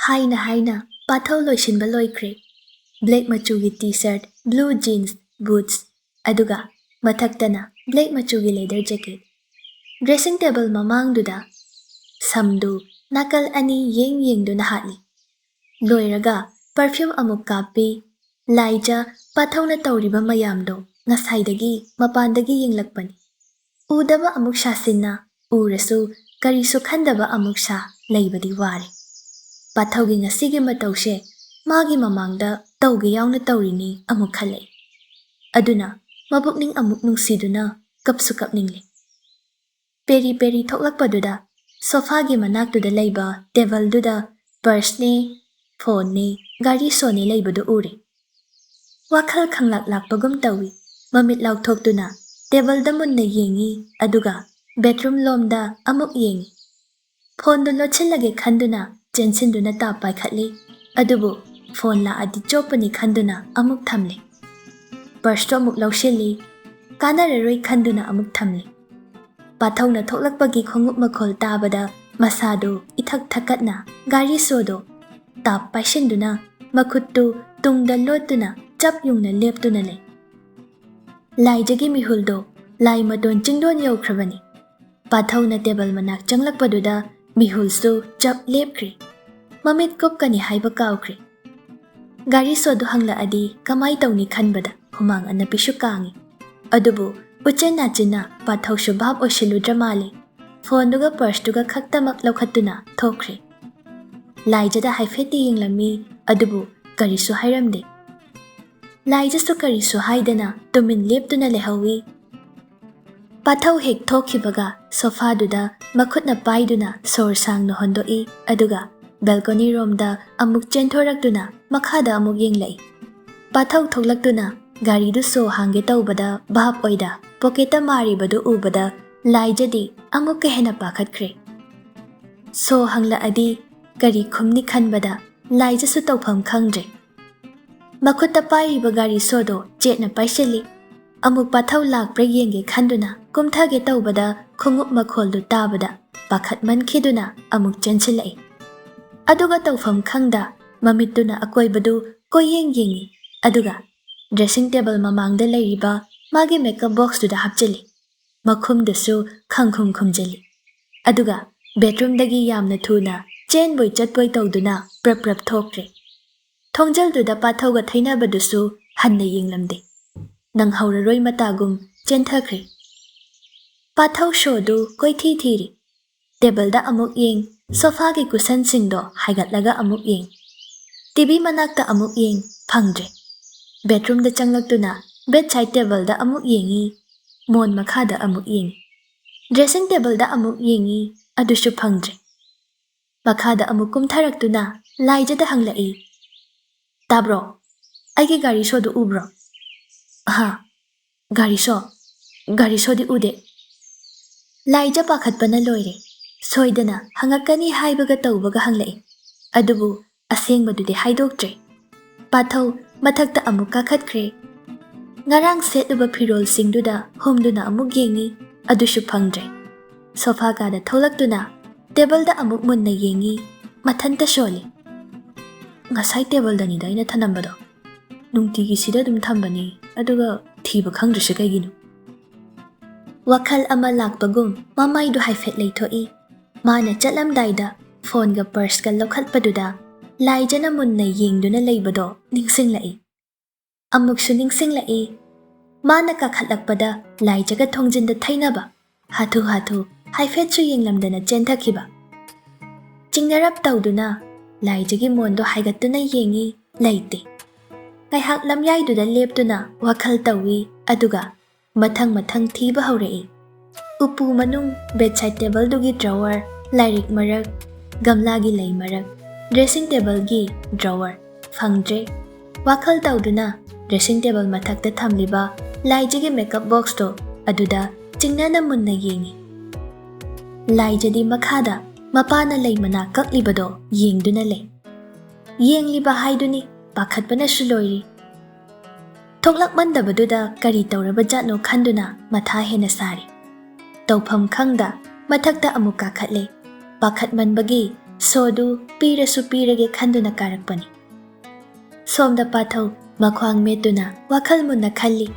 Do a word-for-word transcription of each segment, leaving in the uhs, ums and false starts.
ꯍꯥꯏꯅ ꯍꯥꯏꯅ ꯄꯥꯊꯧ ꯂꯣꯏꯁꯤꯟꯕ ꯂꯣꯏꯈ꯭ꯔꯦ꯫ ꯕ꯭ꯂꯦꯛ ꯃꯆꯨꯒꯤ T shirt, blue jeans, boots, ꯑꯗꯨꯒ ꯃꯊꯛꯇꯅ ꯕ꯭ꯂꯦꯛ ꯃꯆꯨꯒꯤ ꯂꯦꯗꯔ ꯖꯦꯀꯦꯠ꯫ ꯗ꯭ꯔꯦꯁꯤꯡ ꯇꯦꯕꯜ ꯃꯃꯥꯡꯗꯨꯗ ꯁꯝꯗꯨ ꯅꯥꯀꯜ ꯑꯅꯤ ꯌꯦꯡ ꯌꯦꯡꯗꯨꯅ ꯍꯥꯠꯂꯤ꯫ ꯂꯣꯏꯔꯒ ꯄꯔꯐ꯭ꯌꯨꯝ ꯑꯃꯨꯛ ꯀꯥꯞꯄꯤ꯫ ꯂꯥꯏꯖ ꯄꯥꯊꯧꯅ ꯇꯧꯔꯤꯕ ꯃꯌꯥꯝꯗꯣ ꯉꯁꯥꯏꯗꯒꯤ ꯃꯄꯥꯟꯗꯒꯤ ꯌꯦꯡꯂꯛꯄꯅꯤ꯫ ꯎꯗꯕ ꯑꯃꯨꯛ ꯁꯥꯁꯤꯟꯅ, ꯎꯔꯁꯨ ꯀꯔꯤꯁꯨ ꯈꯟꯗꯕ ꯑꯃꯨꯛ ꯁꯥ ꯂꯩꯕꯗꯤ ꯋꯥꯔꯦ꯫ ꯄꯥꯊꯧꯒꯤ ꯉꯁꯤꯒꯤ ꯃꯇꯧꯁꯦ ꯃꯥꯒꯤ ꯃꯃꯥꯡꯗ ꯇꯧꯒꯦ ꯌꯥꯎꯅ ꯇꯧꯔꯤꯅꯤ ꯑꯃꯨꯛ ꯈꯜꯂꯛꯏ꯫ ꯑꯗꯨꯅ ꯃꯄꯨꯛꯅꯤꯡ ꯑꯃꯨꯛ ꯅꯨꯡꯁꯤꯗꯨꯅ ꯀꯞꯁꯨ ꯀꯞꯅꯤꯡꯂꯦ꯫ ꯄꯦꯔꯤ ꯄꯦꯔꯤ ꯊꯣꯛꯂꯛꯄꯗꯨꯗ ꯁꯣꯐꯥꯒꯤ ꯃꯅꯥꯛꯇꯨꯗ ꯂꯩꯕ ꯇꯦꯕꯜꯗꯨꯗ ꯄꯔꯁꯅꯦ, ꯐꯣꯟꯅꯦ, ꯒꯥꯔꯤ ꯁꯣꯅꯦ ꯂꯩꯕꯗꯨ ꯎꯔꯦ꯫ ꯋꯥꯈꯜ ꯈꯪꯂꯥꯛ ꯂꯥꯛꯄꯒꯨꯝ ꯇꯧꯏ꯫ ꯃꯃꯤꯠ ꯂꯥꯎꯊꯣꯛꯇꯨꯅ ꯇꯦꯕꯜꯗ ꯃꯨꯟꯅ ꯌꯦꯡꯏ, ꯑꯗꯨꯒ ꯕꯦꯗꯔꯨꯝ ꯂꯣꯝꯗ ꯑꯃꯨꯛ ꯌꯦꯡꯏ꯫ ꯐꯣꯟꯗꯨ ꯂꯣꯠꯁꯤꯜꯂꯒꯦ ꯈꯟꯗꯨꯅ ꯆꯦꯟꯁꯤꯟꯗꯨꯅ ꯇꯥꯞ ꯄꯥꯏꯈꯠꯂꯤ꯫ ꯑꯗꯨꯕꯨ ꯐꯣꯟ ꯂꯥꯛꯑꯗꯤ ꯆꯣꯞꯄꯅꯤ ꯈꯟꯗꯨꯅ ꯑꯃꯨꯛ ꯊꯝꯂꯦ꯫ ꯄꯔꯁꯇꯣ ꯑꯃꯨꯛ ꯂꯧꯁꯤꯜꯂꯤ꯫ ꯀꯥꯟꯅꯔꯔꯣꯏ ꯈꯟꯗꯨꯅ ꯑꯃꯨꯛ ꯊꯝꯂꯦ꯫ ꯄꯥꯊꯧꯅ ꯊꯣꯛꯂꯛꯄꯒꯤ ꯈꯣꯡꯎꯞ ꯃꯈꯣꯜ ꯇꯥꯕꯗ ꯃꯁꯥꯗꯨ ꯏꯊꯛ ꯊꯛꯀꯠꯅ ꯒꯥꯔꯤ ꯁꯣꯗꯣ ꯇꯥꯞ ꯄꯥꯏꯁꯤꯟꯗꯨꯅ ꯃꯈꯨꯠꯇꯨ ꯇꯨꯡꯗ ꯂꯣꯠꯇꯨꯅ ꯆꯞ ꯌꯨꯡꯅ ꯂꯦꯞꯇꯨꯅ ꯂꯩ꯫ ꯂꯥꯏꯖꯒꯤ ꯃꯤꯍꯨꯜꯗꯣ ꯂꯥꯏ ꯃꯇꯣꯟ ꯆꯤꯡꯗꯣꯟ ꯌꯧꯈ꯭ꯔꯕꯅꯤ꯫ ꯄꯥꯊꯧꯅ ꯇꯦꯕꯜ ꯃꯅꯥꯛ ꯆꯪꯂꯛꯄꯗꯨꯗ ꯃꯤꯍꯨꯜꯁꯨ ꯆꯞ ꯂꯦꯞꯈ꯭ꯔꯦ꯫ ꯃꯃꯤꯠ ꯀꯨꯞꯀꯅꯤ ꯍꯥꯏꯕ ꯀꯥꯎꯈ꯭ꯔꯦ꯫ ꯒꯥꯔꯤ ꯁꯣꯗꯨ ꯍꯪꯂꯛꯑꯗꯤ ꯀꯃꯥꯏ ꯇꯧꯅꯤ ꯈꯟꯕꯗ ꯍꯨꯃꯥꯡ ꯑꯅꯞꯄꯤꯁꯨ ꯀꯥꯡꯉꯤ꯫ ꯑꯗꯨꯕꯨ ꯎꯆꯤꯟ ꯅꯥꯆꯤꯟꯅ ꯄꯥꯊꯧꯁꯨ ꯚꯥꯞ ꯑꯣꯏꯁꯤꯜꯂꯨꯗ꯭ꯔ ꯃꯥꯜꯂꯦ꯫ ꯐꯣꯟꯗꯨꯒ ꯄꯔꯁꯇꯨꯒ ꯈꯛꯇꯃꯛ ꯂꯧꯈꯠꯇꯨꯅ ꯊꯣꯛꯈ꯭ꯔꯦ꯫ ꯂꯥꯏꯖꯗ ꯍꯥꯏꯐꯦꯠꯇꯤ ꯌꯦꯡꯂꯝꯃꯤ, ꯑꯗꯨꯕꯨ ꯀꯔꯤꯁꯨ ꯍꯥꯏꯔꯝꯗꯦ꯫ ꯂꯥꯏꯖꯁꯨ ꯀꯔꯤꯁꯨ ꯍꯥꯏꯗꯅ ꯇꯨꯃꯤꯟ ꯂꯦꯞꯇꯨꯅ ꯂꯩꯍꯧꯏ꯫ ꯄꯥꯊꯧ ꯍꯦꯛ ꯊꯣꯛꯈꯤꯕꯒ ꯁꯣꯐꯥꯗꯨꯗ ꯃꯈꯨꯠꯅ ꯄꯥꯏꯗꯨꯅ ꯁꯣꯔ ꯁꯥꯡꯅ ꯍꯣꯟꯗꯣꯛꯏ, ꯑꯗꯨꯒ ꯕꯦꯜꯀꯣꯅꯤ ꯔꯣꯝꯗ ꯑꯃꯨꯛ ꯆꯦꯟꯊꯣꯔꯛꯇꯨꯅ ꯃꯈꯥꯗ ꯑꯃꯨꯛ ꯌꯦꯡꯂꯛꯏ꯫ ꯄꯥꯊꯧ ꯊꯣꯛꯂꯛꯇꯨꯅ ꯒꯥꯔꯤꯗꯨ ꯁꯣ ꯍꯥꯡꯒꯦ ꯇꯧꯕꯗ ꯚꯥꯞ ꯑꯣꯏꯗ ꯄꯣꯀꯦꯠꯇ ꯃꯥꯔꯤꯕꯗꯨ ꯎꯕꯗ ꯂꯥꯏꯖꯗꯤ ꯑꯃꯨꯛꯀ ꯍꯦꯟꯅ ꯄꯥꯈꯠꯈ꯭ꯔꯦ꯫ ꯁꯣ ꯍꯪꯂꯛꯑꯗꯤ ꯀꯔꯤ ꯈꯨꯝꯅꯤ ꯈꯟꯕꯗ ꯂꯥꯏꯖꯁꯨ ꯇꯧꯐꯝ ꯈꯪꯗ꯭ꯔꯦ꯫ ꯃꯈꯨꯠꯇ ꯄꯥꯏꯔꯤꯕ ꯒꯥꯔꯤ ꯁꯣꯗꯣ ꯆꯦꯠꯅ ꯄꯥꯏꯁꯤꯜꯂꯤ꯫ ꯑꯃꯨꯛ ꯄꯥꯊꯧ ꯂꯥꯛꯄ꯭ꯔꯥ ꯌꯦꯡꯒꯦ ꯈꯟꯗꯨꯅ ꯀꯨꯝꯊꯒꯦ ꯇꯧꯕꯗ ꯈꯣꯡꯎꯞ ꯃꯈꯣꯜꯗꯨ ꯇꯥꯕꯗ ꯄꯥꯈꯠꯃꯟꯈꯤꯗꯨꯅ ꯑꯃꯨꯛ ꯆꯦꯟꯁꯤꯜꯂꯛꯏ꯫ ꯑꯗꯨꯒ ꯇꯧꯐꯝ ꯈꯪꯗ ꯃꯃꯤꯠꯇꯨꯅ ꯑꯀꯣꯏꯕꯗꯨ ꯀꯣꯏꯌꯦꯡ ꯌꯦꯡꯏ, ꯑꯗꯨꯒ dressing table ꯃꯃꯥꯡꯗ ꯂꯩꯔꯤꯕ ꯃꯥꯒꯤ makeup boxꯇꯨꯗ ꯍꯥꯞꯆꯤꯜꯂꯤ꯫ ꯃꯈꯨꯝꯗꯨꯁꯨ ꯈꯪꯈꯨꯝ ꯈꯨꯝꯖꯤꯜꯂꯤ꯫ ꯑꯗꯨꯒ bedroomꯗꯒꯤ ꯌꯥꯝꯅ ꯊꯨꯅ ꯆꯦꯟꯕꯣꯏ ꯆꯠꯄꯣꯏ ꯇꯧꯗꯨꯅ ꯄ꯭ꯔꯞ ꯄ꯭ꯔꯞ ꯊꯣꯛꯈ꯭ꯔꯦ꯫ ꯊꯣꯡꯖꯜꯗꯨꯗ ꯄꯥꯊꯧꯒ ꯊꯩꯅꯕꯗꯨꯁꯨ ꯍꯟꯅ ꯌꯦꯡꯂꯝꯗꯦ꯫ ꯅꯪꯍꯧꯔꯔꯣꯏ ꯃꯇꯥꯒꯨꯝ ꯆꯦꯟꯊꯈ꯭ꯔꯦ꯫ ꯄꯥꯊꯧ ꯁꯣꯗꯨ ꯀꯣꯏꯊꯤ ꯊꯤꯔꯤ꯫ ꯇꯦꯕꯜꯗ ꯑꯃꯨꯛ ꯌꯦꯡ, ꯁꯣꯐꯥꯒꯤ ꯀꯨꯁꯟꯁꯤꯡꯗꯣ ꯍꯥꯏꯒꯠꯂꯒ ꯑꯃꯨꯛ ꯌꯦꯡ, ꯇꯤꯚꯤ ꯃꯅꯥꯛꯇ ꯑꯃꯨꯛ ꯌꯦꯡ, ꯐꯪꯗ꯭ꯔꯦ꯫ ꯕꯦꯗꯔꯨꯝꯗ ꯆꯪꯂꯛꯇꯨꯅ bedside ꯇꯦꯕꯜꯗ ꯑꯃꯨꯛ ꯌꯦꯡꯉꯤ, ꯃꯣꯟ ꯃꯈꯥꯗ ꯑꯃꯨꯛ ꯌꯦꯡꯉꯤ꯫ ꯗ꯭ꯔꯦꯁꯤꯡ ꯇꯦꯕꯜꯗ ꯑꯃꯨꯛ ꯌꯦꯡꯉꯤ, ꯑꯗꯨꯁꯨ ꯐꯪꯗ꯭ꯔꯦ꯫ ꯃꯈꯥꯗ ꯑꯃꯨꯛ ꯀꯨꯝꯊꯔꯛꯇꯨꯅ ꯂꯥꯏꯖꯗ ꯍꯪꯂꯛꯏ, "ꯇꯥꯕ꯭ꯔꯣ? ꯑꯩꯒꯤ ꯒꯥꯔꯤ ꯁꯣꯗꯨ ꯎꯕ꯭ꯔꯣ?" "ꯑꯍꯥ, ꯒꯥꯔꯤ ꯁꯣ? ꯒꯥꯔꯤ ꯁꯣꯗꯤ ꯎꯗꯦ꯫" ꯂꯥꯏꯖ ꯄꯥꯈꯠꯄꯅ ꯂꯣꯏꯔꯦ꯫ ꯁꯣꯏꯗꯅ ꯍꯪꯉꯛꯀꯅꯤ ꯍꯥꯏꯕꯒ ꯇꯧꯕꯒ ꯍꯪꯂꯛꯏ꯫ ꯑꯗꯨꯕꯨ ꯑꯁꯦꯡꯕꯗꯨꯗꯤ ꯍꯥꯏꯗꯣꯛꯇ꯭ꯔꯦ꯫ ꯄꯥꯊꯧ ꯃꯊꯛꯇ ꯑꯃꯨꯛ ꯀꯥꯈꯠꯈ꯭ꯔꯦ꯫ ꯉꯔꯥꯡ ꯁꯦꯠꯂꯨꯕ ꯐꯤꯔꯣꯜꯁꯤꯡꯗꯨꯗ ꯍꯨꯝꯗꯨꯅ ꯑꯃꯨꯛ ꯌꯦꯡꯉꯤ, ꯑꯗꯨꯁꯨ ꯐꯪꯗ꯭ꯔꯦ꯫ ꯁꯣꯐꯥ ꯀꯥꯗ ꯊꯣꯛꯂꯛꯇꯨꯅ ꯇꯦꯕꯜꯗ ꯑꯃꯨꯛ ꯃꯨꯟꯅ ꯌꯦꯡꯉꯤ, ꯃꯊꯟꯇ ꯁꯣꯜꯂꯤ꯫ "ꯉꯁꯥꯏ ꯇꯦꯕꯜꯗꯅꯤꯗ ꯑꯩꯅ ꯊꯅꯝꯕꯗꯣ꯫ ꯅꯨꯡꯇꯤꯒꯤ ꯁꯤꯗ ꯑꯗꯨꯝ ꯊꯝꯕꯅꯤ, ꯑꯗꯨꯒ ꯊꯤꯕ ꯈꯪꯗ꯭ꯔꯤꯁꯦ ꯀꯩꯒꯤꯅꯣ?" ꯋꯥꯈꯜ ꯑꯃ ꯂꯥꯛꯄꯒꯨꯝ ꯃꯃꯥꯏꯗꯨ ꯍꯥꯏꯐꯦꯠ ꯂꯩꯊꯣꯛꯏ꯫ ꯃꯥꯅ ꯆꯠꯂꯝꯗꯥꯏꯗ ꯐꯣꯟꯒ ꯄꯔꯁꯀ ꯂꯧꯈꯠꯄꯗꯨꯗ ꯂꯥꯏꯖꯅ ꯃꯨꯟꯅ ꯌꯦꯡꯗꯨꯅ ꯂꯩꯕꯗꯣ ꯅꯤꯡꯁꯤꯡꯂꯛꯏ꯫ ꯑꯃꯨꯛꯁꯨ ꯅꯤꯡꯁꯤꯡꯂꯛꯏ꯫ ꯃꯥꯅ ꯀꯥꯈꯠꯂꯛꯄꯗ ꯂꯥꯏꯖꯒ ꯊꯣꯡꯖꯤꯟꯗ ꯊꯩꯅꯕ, ꯍꯥꯊꯨ ꯍꯥꯊꯨ ꯍꯥꯏꯐꯦꯠꯁꯨ ꯌꯦꯡꯂꯝꯗꯅ ꯆꯦꯟꯊꯈꯤꯕ꯫ ꯆꯤꯡꯅꯔꯞ ꯇꯧꯗꯨꯅ ꯂꯥꯏꯖꯒꯤ ꯃꯣꯟꯗꯣ ꯍꯥꯏꯒꯠꯇꯨꯅ ꯌꯦꯡꯉꯤ, ꯂꯩꯇꯦ꯫ ꯉꯥꯏꯍꯥꯛ ꯂꯝꯌꯥꯏꯗꯨꯗ ꯂꯦꯞꯇꯨꯅ ꯋꯥꯈꯜ ꯇꯧꯏ, ꯑꯗꯨꯒ ꯃꯊꯪ ꯃꯊꯪ ꯊꯤꯕ ꯍꯧꯔꯛꯏ꯫ ꯎꯄꯨ ꯃꯅꯨꯡ, bedside ꯇꯦꯕꯜꯗꯨꯒꯤ drawer, ꯂꯥꯏꯔꯤꯛ ꯃꯔꯛ, ꯒꯝꯂꯥꯒꯤ ꯂꯩ ꯃꯔꯛ, ꯗ꯭ꯔꯦꯁꯤꯡ ꯇꯦꯕꯜꯒꯤ drawer, ꯐꯪꯗ꯭ꯔꯦ꯫ ꯋꯥꯈꯜ ꯇꯧꯗꯨꯅ ꯗ꯭ꯔꯦꯁꯤꯡ ꯇꯦꯕꯜ ꯃꯊꯛꯇ ꯊꯝꯂꯤꯕ ꯂꯥꯏꯖꯒꯤ makeup boxꯇꯣ ꯑꯗꯨꯗ ꯆꯤꯡꯅꯅ ꯃꯨꯟꯅ ꯌꯦꯡꯉꯤ꯫ ꯂꯥꯏꯖꯗꯤ ꯃꯈꯥꯗ ꯃꯄꯥꯅ ꯂꯩ ꯃꯅꯥ ꯀꯛꯂꯤꯕꯗꯣ ꯌꯦꯡꯗꯨꯅ ꯂꯩ꯫ ꯌꯦꯡꯂꯤꯕ ꯍꯥꯏꯗꯨꯅꯤ, ꯄꯥꯈꯠꯄꯅꯁꯨ ꯂꯣꯏꯔꯤ꯫ ꯊꯣꯛꯂꯛꯃꯟꯗꯕꯗꯨꯗ ꯀꯔꯤ ꯇꯧꯔꯕꯖꯥꯠꯅꯣ ꯈꯟꯗꯨꯅ ꯃꯊꯥ ꯍꯦꯟꯅ ꯁꯥꯔꯤ꯫ ꯇꯧꯐꯝ ꯈꯪꯗ ꯃꯊꯛꯇ ꯑꯃꯨꯛ ꯀꯥꯈꯠꯂꯦ꯫ ꯄꯥꯈꯠꯃꯟꯕꯒꯤ ꯁꯣꯗꯨ ꯄꯤꯔꯁꯨ ꯄꯤꯔꯒꯦ ꯈꯟꯗꯨꯅ ꯀꯥꯔꯛꯄꯅꯤ꯫ ꯁꯣꯝꯗ ꯄꯥꯊꯧ ꯃꯈ꯭ꯋꯥꯡ ꯃꯦꯠꯇꯨꯅ ꯋꯥꯈꯜ ꯃꯨꯟꯅ ꯈꯜꯂꯤ꯫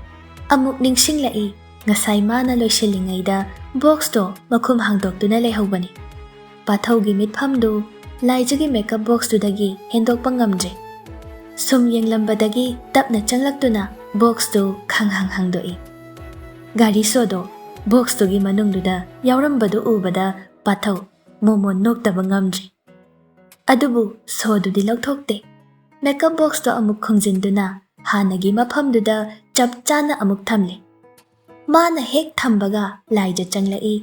ꯑꯃꯨꯛ ꯅꯤꯡꯁꯤꯡꯂꯛꯏ, ꯉꯁꯥꯏ ꯃꯥꯅ ꯂꯣꯏꯁꯤꯜꯂꯤꯉꯩꯗ ꯕꯣꯛꯁꯇꯣ ꯃꯈꯨꯝ ꯍꯥꯡꯗꯣꯛꯇꯨꯅ ꯂꯩꯍꯧꯕꯅꯤ꯫ ꯄꯥꯊꯧꯒꯤ ꯃꯤꯠꯐꯝꯗꯨ ꯂꯥꯏꯖꯒꯤ ꯃꯦꯀꯞ ꯕꯣꯛꯁꯇꯨꯗꯒꯤ ꯍꯦꯟꯗꯣꯛꯄ ꯉꯝꯗ꯭ꯔꯦ꯫ ꯁꯨꯝ ꯌꯦꯡꯂꯝꯕꯗꯒꯤ ꯇꯞꯅ ꯆꯪꯂꯛꯇꯨꯅ ꯕꯣꯛꯁꯇꯨ ꯈꯪꯍꯥꯡ ꯍꯥꯡꯗꯣꯛꯏ꯫ ꯒꯥꯔꯤ ꯁꯣꯗꯣ ꯕꯣꯛꯁꯇꯨꯒꯤ ꯃꯅꯨꯡꯗꯨꯗ ꯌꯥꯎꯔꯝꯕꯗꯨ ꯎꯕꯗ ꯄꯥꯊꯧ ꯃꯣꯃꯣꯟ ꯅꯣꯛꯇꯕ ꯉꯝꯗ꯭ꯔꯤ꯫ ꯑꯗꯨꯕꯨ ꯁꯣꯗꯨꯗꯤ ꯂꯧꯊꯣꯛꯇꯦ꯫ ꯃꯦꯀꯞ ꯕꯣꯛꯁꯇꯣ ꯑꯃꯨꯛ ꯈꯨꯝꯖꯤꯟꯗꯨꯅ ꯍꯥꯟꯅꯒꯤ ꯃꯐꯝꯗꯨꯗ ꯆꯞ ꯆꯥꯅ ꯑꯃꯨꯛ ꯊꯝꯂꯦ꯫ ꯃꯥꯅ ꯍꯦꯛ ꯊꯝꯕꯒ ꯂꯥꯏꯖ ꯆꯪꯂꯛꯏ꯫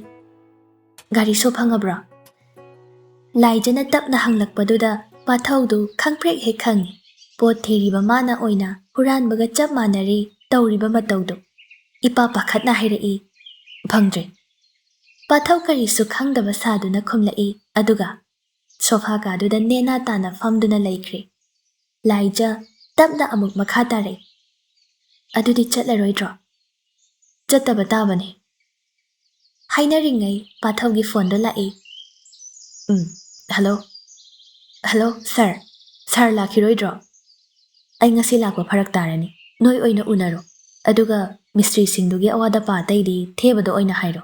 "ꯒꯥꯔꯤ ꯁꯣ ꯐꯪꯉꯕ꯭ꯔꯣ?" ꯂꯥꯏꯖꯅ ꯇꯞꯅ ꯍꯪꯂꯛꯄꯗꯨꯗ ꯄꯥꯊꯧꯗꯨ ꯈꯪꯄ꯭ꯔꯦꯛ ꯍꯦꯛ ꯈꯪꯉꯤ꯫ ꯄꯣꯠ ꯊꯤꯔꯤꯕ ꯃꯥꯅ ꯑꯣꯏꯅ ꯍꯨꯔꯥꯟꯕꯒ ꯆꯞ ꯃꯥꯟꯅꯔꯤ ꯇꯧꯔꯤꯕ ꯃꯇꯧꯗꯨ꯫ ꯏꯄꯥ ꯄꯥꯈꯠꯅ ꯍꯥꯏꯔꯛꯏ, "ꯐꯪꯗ꯭ꯔꯦ꯫" ꯄꯥꯊꯧ ꯀꯔꯤꯁꯨ ꯈꯪꯗꯕ ꯁꯥꯗꯨꯅ ꯈꯨꯝꯂꯛꯏ꯫ ꯑꯗꯨꯒ ꯁꯣꯐꯥ ꯀꯥꯗꯨꯗ ꯅꯦꯅꯥ ꯇꯥꯅ ꯐꯝꯗꯨꯅ ꯂꯩꯈ꯭ꯔꯦ꯫ ꯂꯥꯏꯖ ꯇꯞꯅ ꯑꯃꯨꯛ ꯃꯈꯥ ꯇꯥꯔꯛꯏ, "ꯑꯗꯨꯗꯤ ꯆꯠꯂꯔꯣꯏꯗ꯭ꯔꯣ?" "ꯆꯠꯇꯕ ꯇꯥꯕꯅꯤ꯫" ꯍꯥꯏꯅꯔꯤꯉꯩ ꯄꯥꯊꯧꯒꯤ ꯐꯣꯟꯗꯣ ꯂꯥꯛꯏ꯫ "ꯎꯝ, ꯍꯜꯂꯣ꯫ ꯍꯜꯂꯣ, ꯁꯥꯔ꯫ ꯁꯥꯔ ꯂꯥꯛꯈꯤꯔꯣꯏꯗ꯭ꯔꯣ? ꯑꯩ ꯉꯁꯤ ꯂꯥꯛꯄ ꯐꯔꯛ ꯇꯥꯔꯅꯤ꯫ ꯅꯣꯏ ꯑꯣꯏꯅ ꯎꯅꯔꯣ꯫ ꯑꯗꯨꯒ ꯃꯤꯁꯇ꯭ꯔꯤꯁꯤꯡꯗꯨꯒꯤ ꯑꯋꯥꯠ ꯑꯄꯥ ꯑꯇꯩꯗꯤ ꯊꯦꯕꯗ ꯑꯣꯏꯅ ꯍꯥꯏꯔꯣ꯫"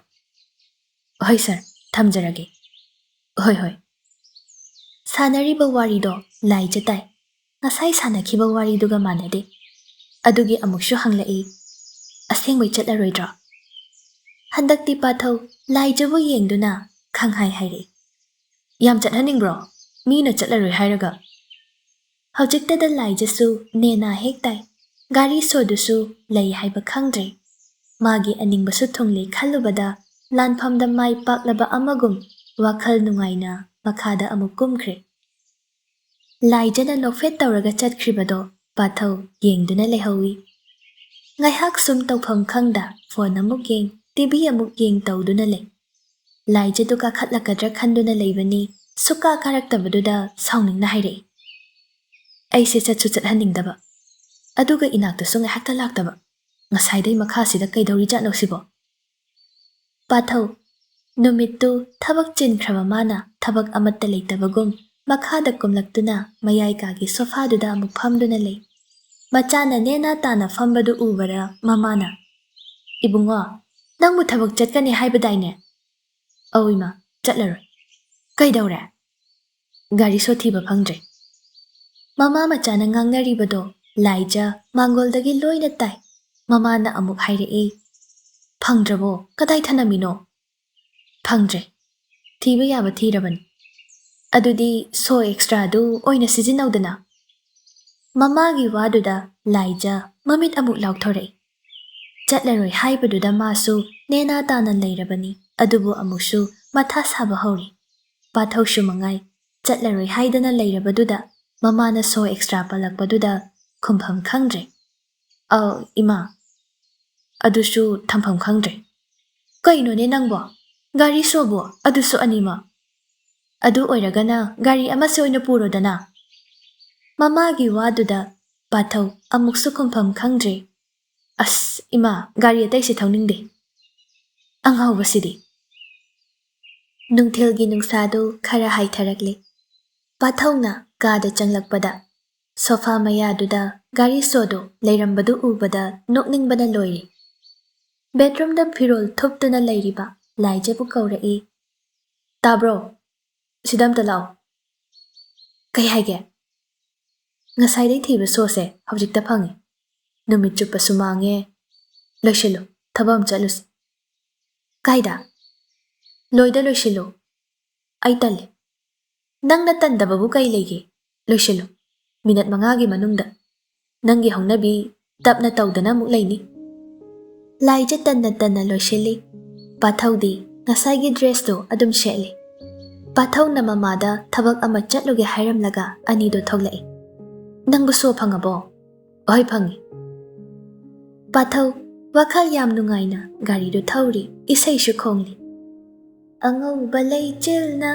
"ꯍꯣꯏ ꯁꯥꯔ, ꯊꯝꯖꯔꯒꯦ꯫" "ꯍꯣꯏ, ꯍꯣꯏ꯫" ꯁꯥꯟꯅꯔꯤꯕ ꯋꯥꯔꯤꯗꯣ ꯂꯥꯏꯖ ꯇꯥꯏ꯫ ꯉꯁꯥꯏ ꯁꯥꯟꯅꯈꯤꯕ ꯋꯥꯔꯤꯗꯨꯒ ꯃꯥꯟꯅꯗꯦ꯫ ꯑꯗꯨꯒꯤ ꯑꯃꯨꯛꯁꯨ ꯍꯪꯂꯛꯏ, "ꯑꯁꯦꯡꯕꯩ ꯆꯠꯂꯔꯣꯏꯗ꯭ꯔꯣ?" ꯍꯟꯗꯛꯇꯤ ꯄꯥꯊꯧ ꯂꯥꯏꯖꯕꯨ ꯌꯦꯡꯗꯨꯅ ꯈꯪꯍꯥꯏ ꯍꯥꯏꯔꯛꯏ, "ꯌꯥꯝ ꯆꯠꯍꯟꯅꯤꯡꯕ꯭ꯔꯣ? ꯃꯤꯅ ꯆꯠꯂꯔꯣꯏ ꯍꯥꯏꯔꯒ?" ꯍꯧꯖꯤꯛꯇꯗ ꯂꯥꯏꯖꯁꯨ ꯅꯦꯅꯥ ꯍꯦꯛ ꯇꯥꯏ꯫ ꯒꯥꯔꯤ ꯁꯣꯗꯨꯁꯨ ꯂꯩ ꯍꯥꯏꯕ ꯈꯪꯗ꯭ꯔꯦ꯫ ꯃꯥꯒꯤ ꯑꯅꯤꯡꯕꯁꯨ ꯊꯨꯡꯂꯦ ꯈꯜꯂꯨꯕꯗ ꯂꯥꯟꯐꯝꯗ ꯃꯥꯏ ꯄꯥꯛꯂꯕ ꯑꯃꯒꯨꯝ ꯋꯥꯈꯜ ꯅꯨꯡꯉꯥꯏꯅ ꯃꯈꯥꯗ ꯑꯃꯨꯛ ꯀꯨꯝꯈ꯭ꯔꯦ꯫ ꯂꯥꯏꯖꯅ ꯅꯣꯛꯐꯦꯠ ꯇꯧꯔꯒ ꯆꯠꯈ꯭ꯔꯤꯕꯗꯣ ꯄꯥꯊꯧ ꯌꯦꯡꯗꯨꯅ ꯂꯩꯍꯧꯏ꯫ ꯉꯥꯏꯍꯥꯛ ꯁꯨꯝ ꯇꯧꯐꯝ ꯈꯪꯗ ꯐꯣꯟ ꯑꯃꯨꯛ ꯌꯦꯡ, ꯇꯤ ꯚꯤ ꯑꯃꯨꯛ ꯌꯦꯡ ꯇꯧꯗꯨꯅ ꯂꯩ꯫ ꯂꯥꯏꯖꯗꯨ ꯀꯥꯈꯠꯂꯛꯀꯗ꯭ꯔꯥ ꯈꯟꯗꯨꯅ ꯂꯩꯕꯅꯤ, ꯁꯨꯛꯀꯥ ꯀꯥꯔꯛꯇꯕꯗꯨꯗ ꯁꯥꯎꯅꯤꯡꯅ ꯍꯥꯏꯔꯛꯏ, "ꯑꯩꯁꯦ ꯆꯠꯁꯨ ꯆꯠꯍꯟꯅꯤꯡꯗꯕ, ꯑꯗꯨꯒ ꯏꯅꯥꯛꯇꯁꯨ ꯉꯥꯏꯍꯥꯛꯇ ꯂꯥꯛꯇꯕ꯫ ꯉꯁꯥꯏꯗꯩ ꯃꯈꯥꯁꯤꯗ ꯀꯩꯗꯧꯔꯤꯖꯥꯠꯅꯣ ꯁꯤꯕꯣ?" ꯄꯥꯊꯧ, ꯅꯨꯃꯤꯠꯇꯨ ꯊꯕꯛ ꯆꯤꯟꯈ꯭ꯔꯕ ꯃꯥꯅ ꯊꯕꯛ ꯑꯃꯠꯇ ꯂꯩꯇꯕꯒꯨꯝ ꯃꯈꯥꯗ ꯀꯨꯝꯂꯛꯇꯨꯅ ꯃꯌꯥꯏ ꯀꯥꯒꯤ ꯁꯣꯐꯥꯗꯨꯗ ꯑꯃꯨꯛ ꯐꯝꯗꯨꯅ ꯂꯩ꯫ ꯃꯆꯥꯅ ꯅꯦꯅꯥ ꯇꯥꯅ ꯐꯝꯕꯗꯨ ꯎꯕꯗ ꯃꯃꯥꯅ, "ꯏꯕꯨꯡꯉꯣ, ꯅꯪꯕꯨ ꯊꯕꯛ ꯆꯠꯀꯅꯤ ꯍꯥꯏꯕꯗꯥꯏꯅꯦ?" "ꯑꯧ ꯏꯃꯥ, ꯆꯠꯂꯔꯣꯏ꯫" "ꯀꯩꯗꯧꯔꯦ?" "ꯒꯥꯔꯤ ꯁꯣ ꯊꯤꯕ ꯐꯪꯗ꯭ꯔꯦ꯫" ꯃꯃꯥ ꯃꯆꯥꯅ ꯉꯥꯡꯅꯔꯤꯕꯗꯣ ꯂꯥꯏꯖ ꯃꯥꯡꯒꯣꯜꯗꯒꯤ ꯂꯣꯏꯅ ꯇꯥꯏ꯫ ꯃꯃꯥꯅ ꯑꯃꯨꯛ ꯍꯥꯏꯔꯛꯏ, "ꯐꯪꯗ꯭ꯔꯕꯣ? ꯀꯗꯥꯏ ꯊꯅꯝꯃꯤꯅꯣ?" "ꯐꯪꯗ꯭ꯔꯦ꯫ ꯊꯤꯕ ꯌꯥꯕ ꯊꯤꯔꯕꯅꯤ꯫" "ꯑꯗꯨꯗꯤ ꯁꯣ ꯑꯦꯛꯁꯇ꯭ꯔꯥꯗꯨ ꯑꯣꯏꯅ ꯁꯤꯖꯤꯟꯅꯧꯗꯅ꯫" ꯃꯃꯥꯒꯤ ꯋꯥꯗꯨꯗ ꯂꯥꯏꯖ ꯃꯃꯤꯠ ꯑꯃꯨꯛ ꯂꯥꯎꯊꯣꯔꯛꯏ꯫ ꯆꯠꯂꯔꯣꯏ ꯍꯥꯏꯕꯗꯨꯗ ꯃꯥꯁꯨ ꯅꯦꯅꯥ ꯇꯥꯅ ꯂꯩꯔꯕꯅꯤ, ꯑꯗꯨꯕꯨ ꯑꯃꯨꯛꯁꯨ ꯃꯊꯥ ꯁꯥꯕ ꯍꯧꯔꯤ꯫ ꯄꯥꯊꯧꯁꯨ ꯃꯉꯥꯏ, ꯆꯠꯂꯔꯣꯏ ꯍꯥꯏꯗꯅ ꯂꯩꯔꯕꯗꯨꯗ ꯃꯃꯥꯅ ꯁꯣ ꯑꯦꯛꯁꯇ꯭ꯔꯥ ꯄꯜꯂꯛꯄꯗꯨꯗ ꯈꯨꯝꯐꯝ ꯈꯪꯗ꯭ꯔꯦ꯫ "ꯑ, ꯏꯃꯥ, ꯑꯗꯨꯁꯨ ꯊꯝꯐꯝ ꯈꯪꯗ꯭ꯔꯦ꯫" "ꯀꯩꯅꯣꯅꯦ ꯅꯪꯕꯣ? ꯒꯥꯔꯤ ꯁꯣꯕꯨ ꯑꯗꯨꯁꯨ ꯑꯅꯤꯃꯛ? ꯑꯗꯨ ꯑꯣꯏꯔꯒꯅ ꯒꯥꯔꯤ ꯑꯃꯁꯦ ꯑꯣꯏꯅ ꯄꯨꯔꯣꯗꯅ꯫" ꯃꯃꯥꯒꯤ ꯋꯥꯗꯨꯗ ꯄꯥꯊꯧ ꯑꯃꯨꯛꯁꯨ ꯈꯨꯝꯐꯝ ꯈꯪꯗ꯭ꯔꯦ꯫ "ꯑꯁ, ꯏꯃꯥ, ꯒꯥꯔꯤ ꯑꯇꯩꯁꯦ ꯊꯧꯅꯤꯡꯗꯦ꯫" ꯑꯉꯥꯎꯕꯁꯤꯗꯤ꯫ ꯅꯨꯡꯊꯤꯜꯒꯤ ꯅꯨꯡꯁꯥꯗꯨ ꯈꯔ ꯍꯥꯏꯊꯔꯛꯂꯦ꯫ ꯄꯥꯊꯧꯅ ꯀꯥꯗ ꯆꯪꯂꯛꯄꯗ ꯁꯣꯐꯥ ꯃꯌꯥꯗꯨꯗ ꯒꯥꯔꯤ ꯁꯣꯗꯣ ꯂꯩꯔꯝꯕꯗꯨ ꯎꯕꯗ ꯅꯣꯛꯅꯤꯡꯕꯅ ꯂꯣꯏꯔꯦ꯫ ꯕꯦꯗꯔꯨꯝꯗ ꯐꯤꯔꯣꯜ ꯊꯨꯞꯇꯨꯅ ꯂꯩꯔꯤꯕ ꯂꯥꯏꯖꯕꯨ ꯀꯧꯔꯛꯏ, "ꯇꯥꯕ꯭ꯔꯣ? ꯁꯤꯗ ꯑꯝꯇ ꯂꯥꯛꯑꯣ꯫" "ꯀꯩ ꯍꯥꯏꯒꯦ?" "ꯉꯁꯥꯏꯗꯩ ꯊꯤꯕ ꯁꯣꯁꯦ ꯍꯧꯖꯤꯛꯇ ꯐꯪꯉꯤ꯫ ꯅꯨꯃꯤꯠ ꯆꯨꯞꯄꯁꯨ ꯃꯥꯡꯉꯦ꯫ ꯂꯣꯏꯁꯤꯜꯂꯨ, ꯊꯕꯛ ꯑꯃ ꯆꯠꯂꯨꯁꯤ꯫" "ꯀꯥꯏꯗ?" "ꯂꯣꯏꯗ ꯂꯣꯏꯁꯤꯜꯂꯨ꯫ ꯑꯩ ꯇꯜꯂꯤ꯫" "ꯅꯪꯅ ꯇꯟꯗꯕꯕꯨ ꯀꯩ ꯂꯩꯒꯦ? ꯂꯣꯏꯁꯤꯜꯂꯨ꯫ ꯃꯤꯅꯠ ꯃꯉꯥꯒꯤ ꯃꯅꯨꯡꯗ꯫ ꯅꯪꯒꯤ ꯍꯧꯅꯕꯤ ꯇꯞꯅ ꯇꯧꯗꯅ ꯑꯃꯨꯛ ꯂꯩꯅꯤ꯫" ꯂꯥꯏꯖ ꯇꯟꯅ ꯇꯟꯅ ꯂꯣꯏꯁꯤꯜꯂꯤ꯫ ꯄꯥꯊꯧꯗꯤ ꯉꯁꯥꯏꯒꯤ ꯗ꯭ꯔꯦꯁꯇꯣ ꯑꯗꯨꯝ ꯁꯦꯠꯂꯤ꯫ ꯄꯥꯊꯧꯅ ꯃꯃꯥꯗ ꯊꯕꯛ ꯑꯃ ꯆꯠꯂꯨꯒꯦ ꯍꯥꯏꯔꯝꯂꯒ ꯑꯅꯤꯗꯣ ꯊꯣꯛꯂꯛꯏ꯫ "ꯅꯪꯕꯨ ꯁꯣ ꯐꯪꯉꯕꯣ?" "ꯍꯣꯏ, ꯐꯪꯉꯤ꯫" ꯄꯥꯊꯧ ꯋꯥꯈꯜ ꯌꯥꯝ ꯅꯨꯡꯉꯥꯏꯅ ꯒꯥꯔꯤꯗꯨ ꯊꯧꯔꯤ, ꯏꯁꯩꯁꯨ ꯈꯣꯡꯂꯤ꯫ ꯑꯉꯧꯕ ꯂꯩꯆꯤꯜꯅ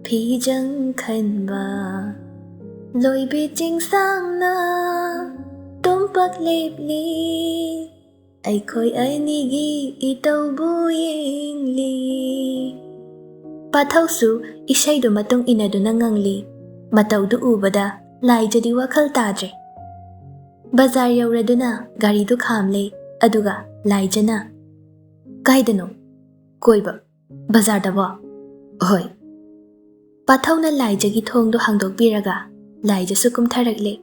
ꯐꯤꯖꯪ ꯈꯟꯕ, ꯂꯣꯏꯕꯤ ꯆꯤꯡꯁꯥꯡꯅ ꯇꯨꯝꯄꯥꯛ ꯂꯦꯞꯂꯤ꯫ ꯑꯩꯈꯣꯏ ꯑꯅꯤꯒꯤ ꯏꯇꯧꯕꯨ ꯌꯦꯡꯂꯤ꯫ ꯄꯥꯊꯧꯁꯨ ꯏꯁꯩꯗꯨ ꯃꯇꯨꯡ ꯏꯟꯅꯗꯨꯅ ꯉꯪꯂꯤ꯫ ꯃꯇꯧꯗꯨ ꯎꯕꯗ ꯂꯥꯏꯖꯗꯤ ꯋꯥꯈꯜ ꯇꯥꯗ꯭ꯔꯦ꯫ ꯕꯖꯥꯔ ꯌꯧꯔꯗꯨꯅ ꯒꯥꯔꯤꯗꯨ ꯈꯥꯝꯂꯦ, ꯑꯗꯨꯒ ꯂꯥꯏꯖꯅ, "ꯀꯥꯏꯗꯅꯣ? ꯀꯣꯏꯕ? ꯕꯖꯥꯔꯗꯕꯣ?" "ꯍꯣꯏ꯫" ꯄꯥꯊꯧꯅ ꯂꯥꯏꯖꯒꯤ ꯊꯣꯡꯗꯨ ꯍꯥꯡꯗꯣꯛꯄꯤꯔꯒ ꯂꯥꯏꯖꯁꯨ ꯀꯨꯝꯊꯔꯛꯂꯦ꯫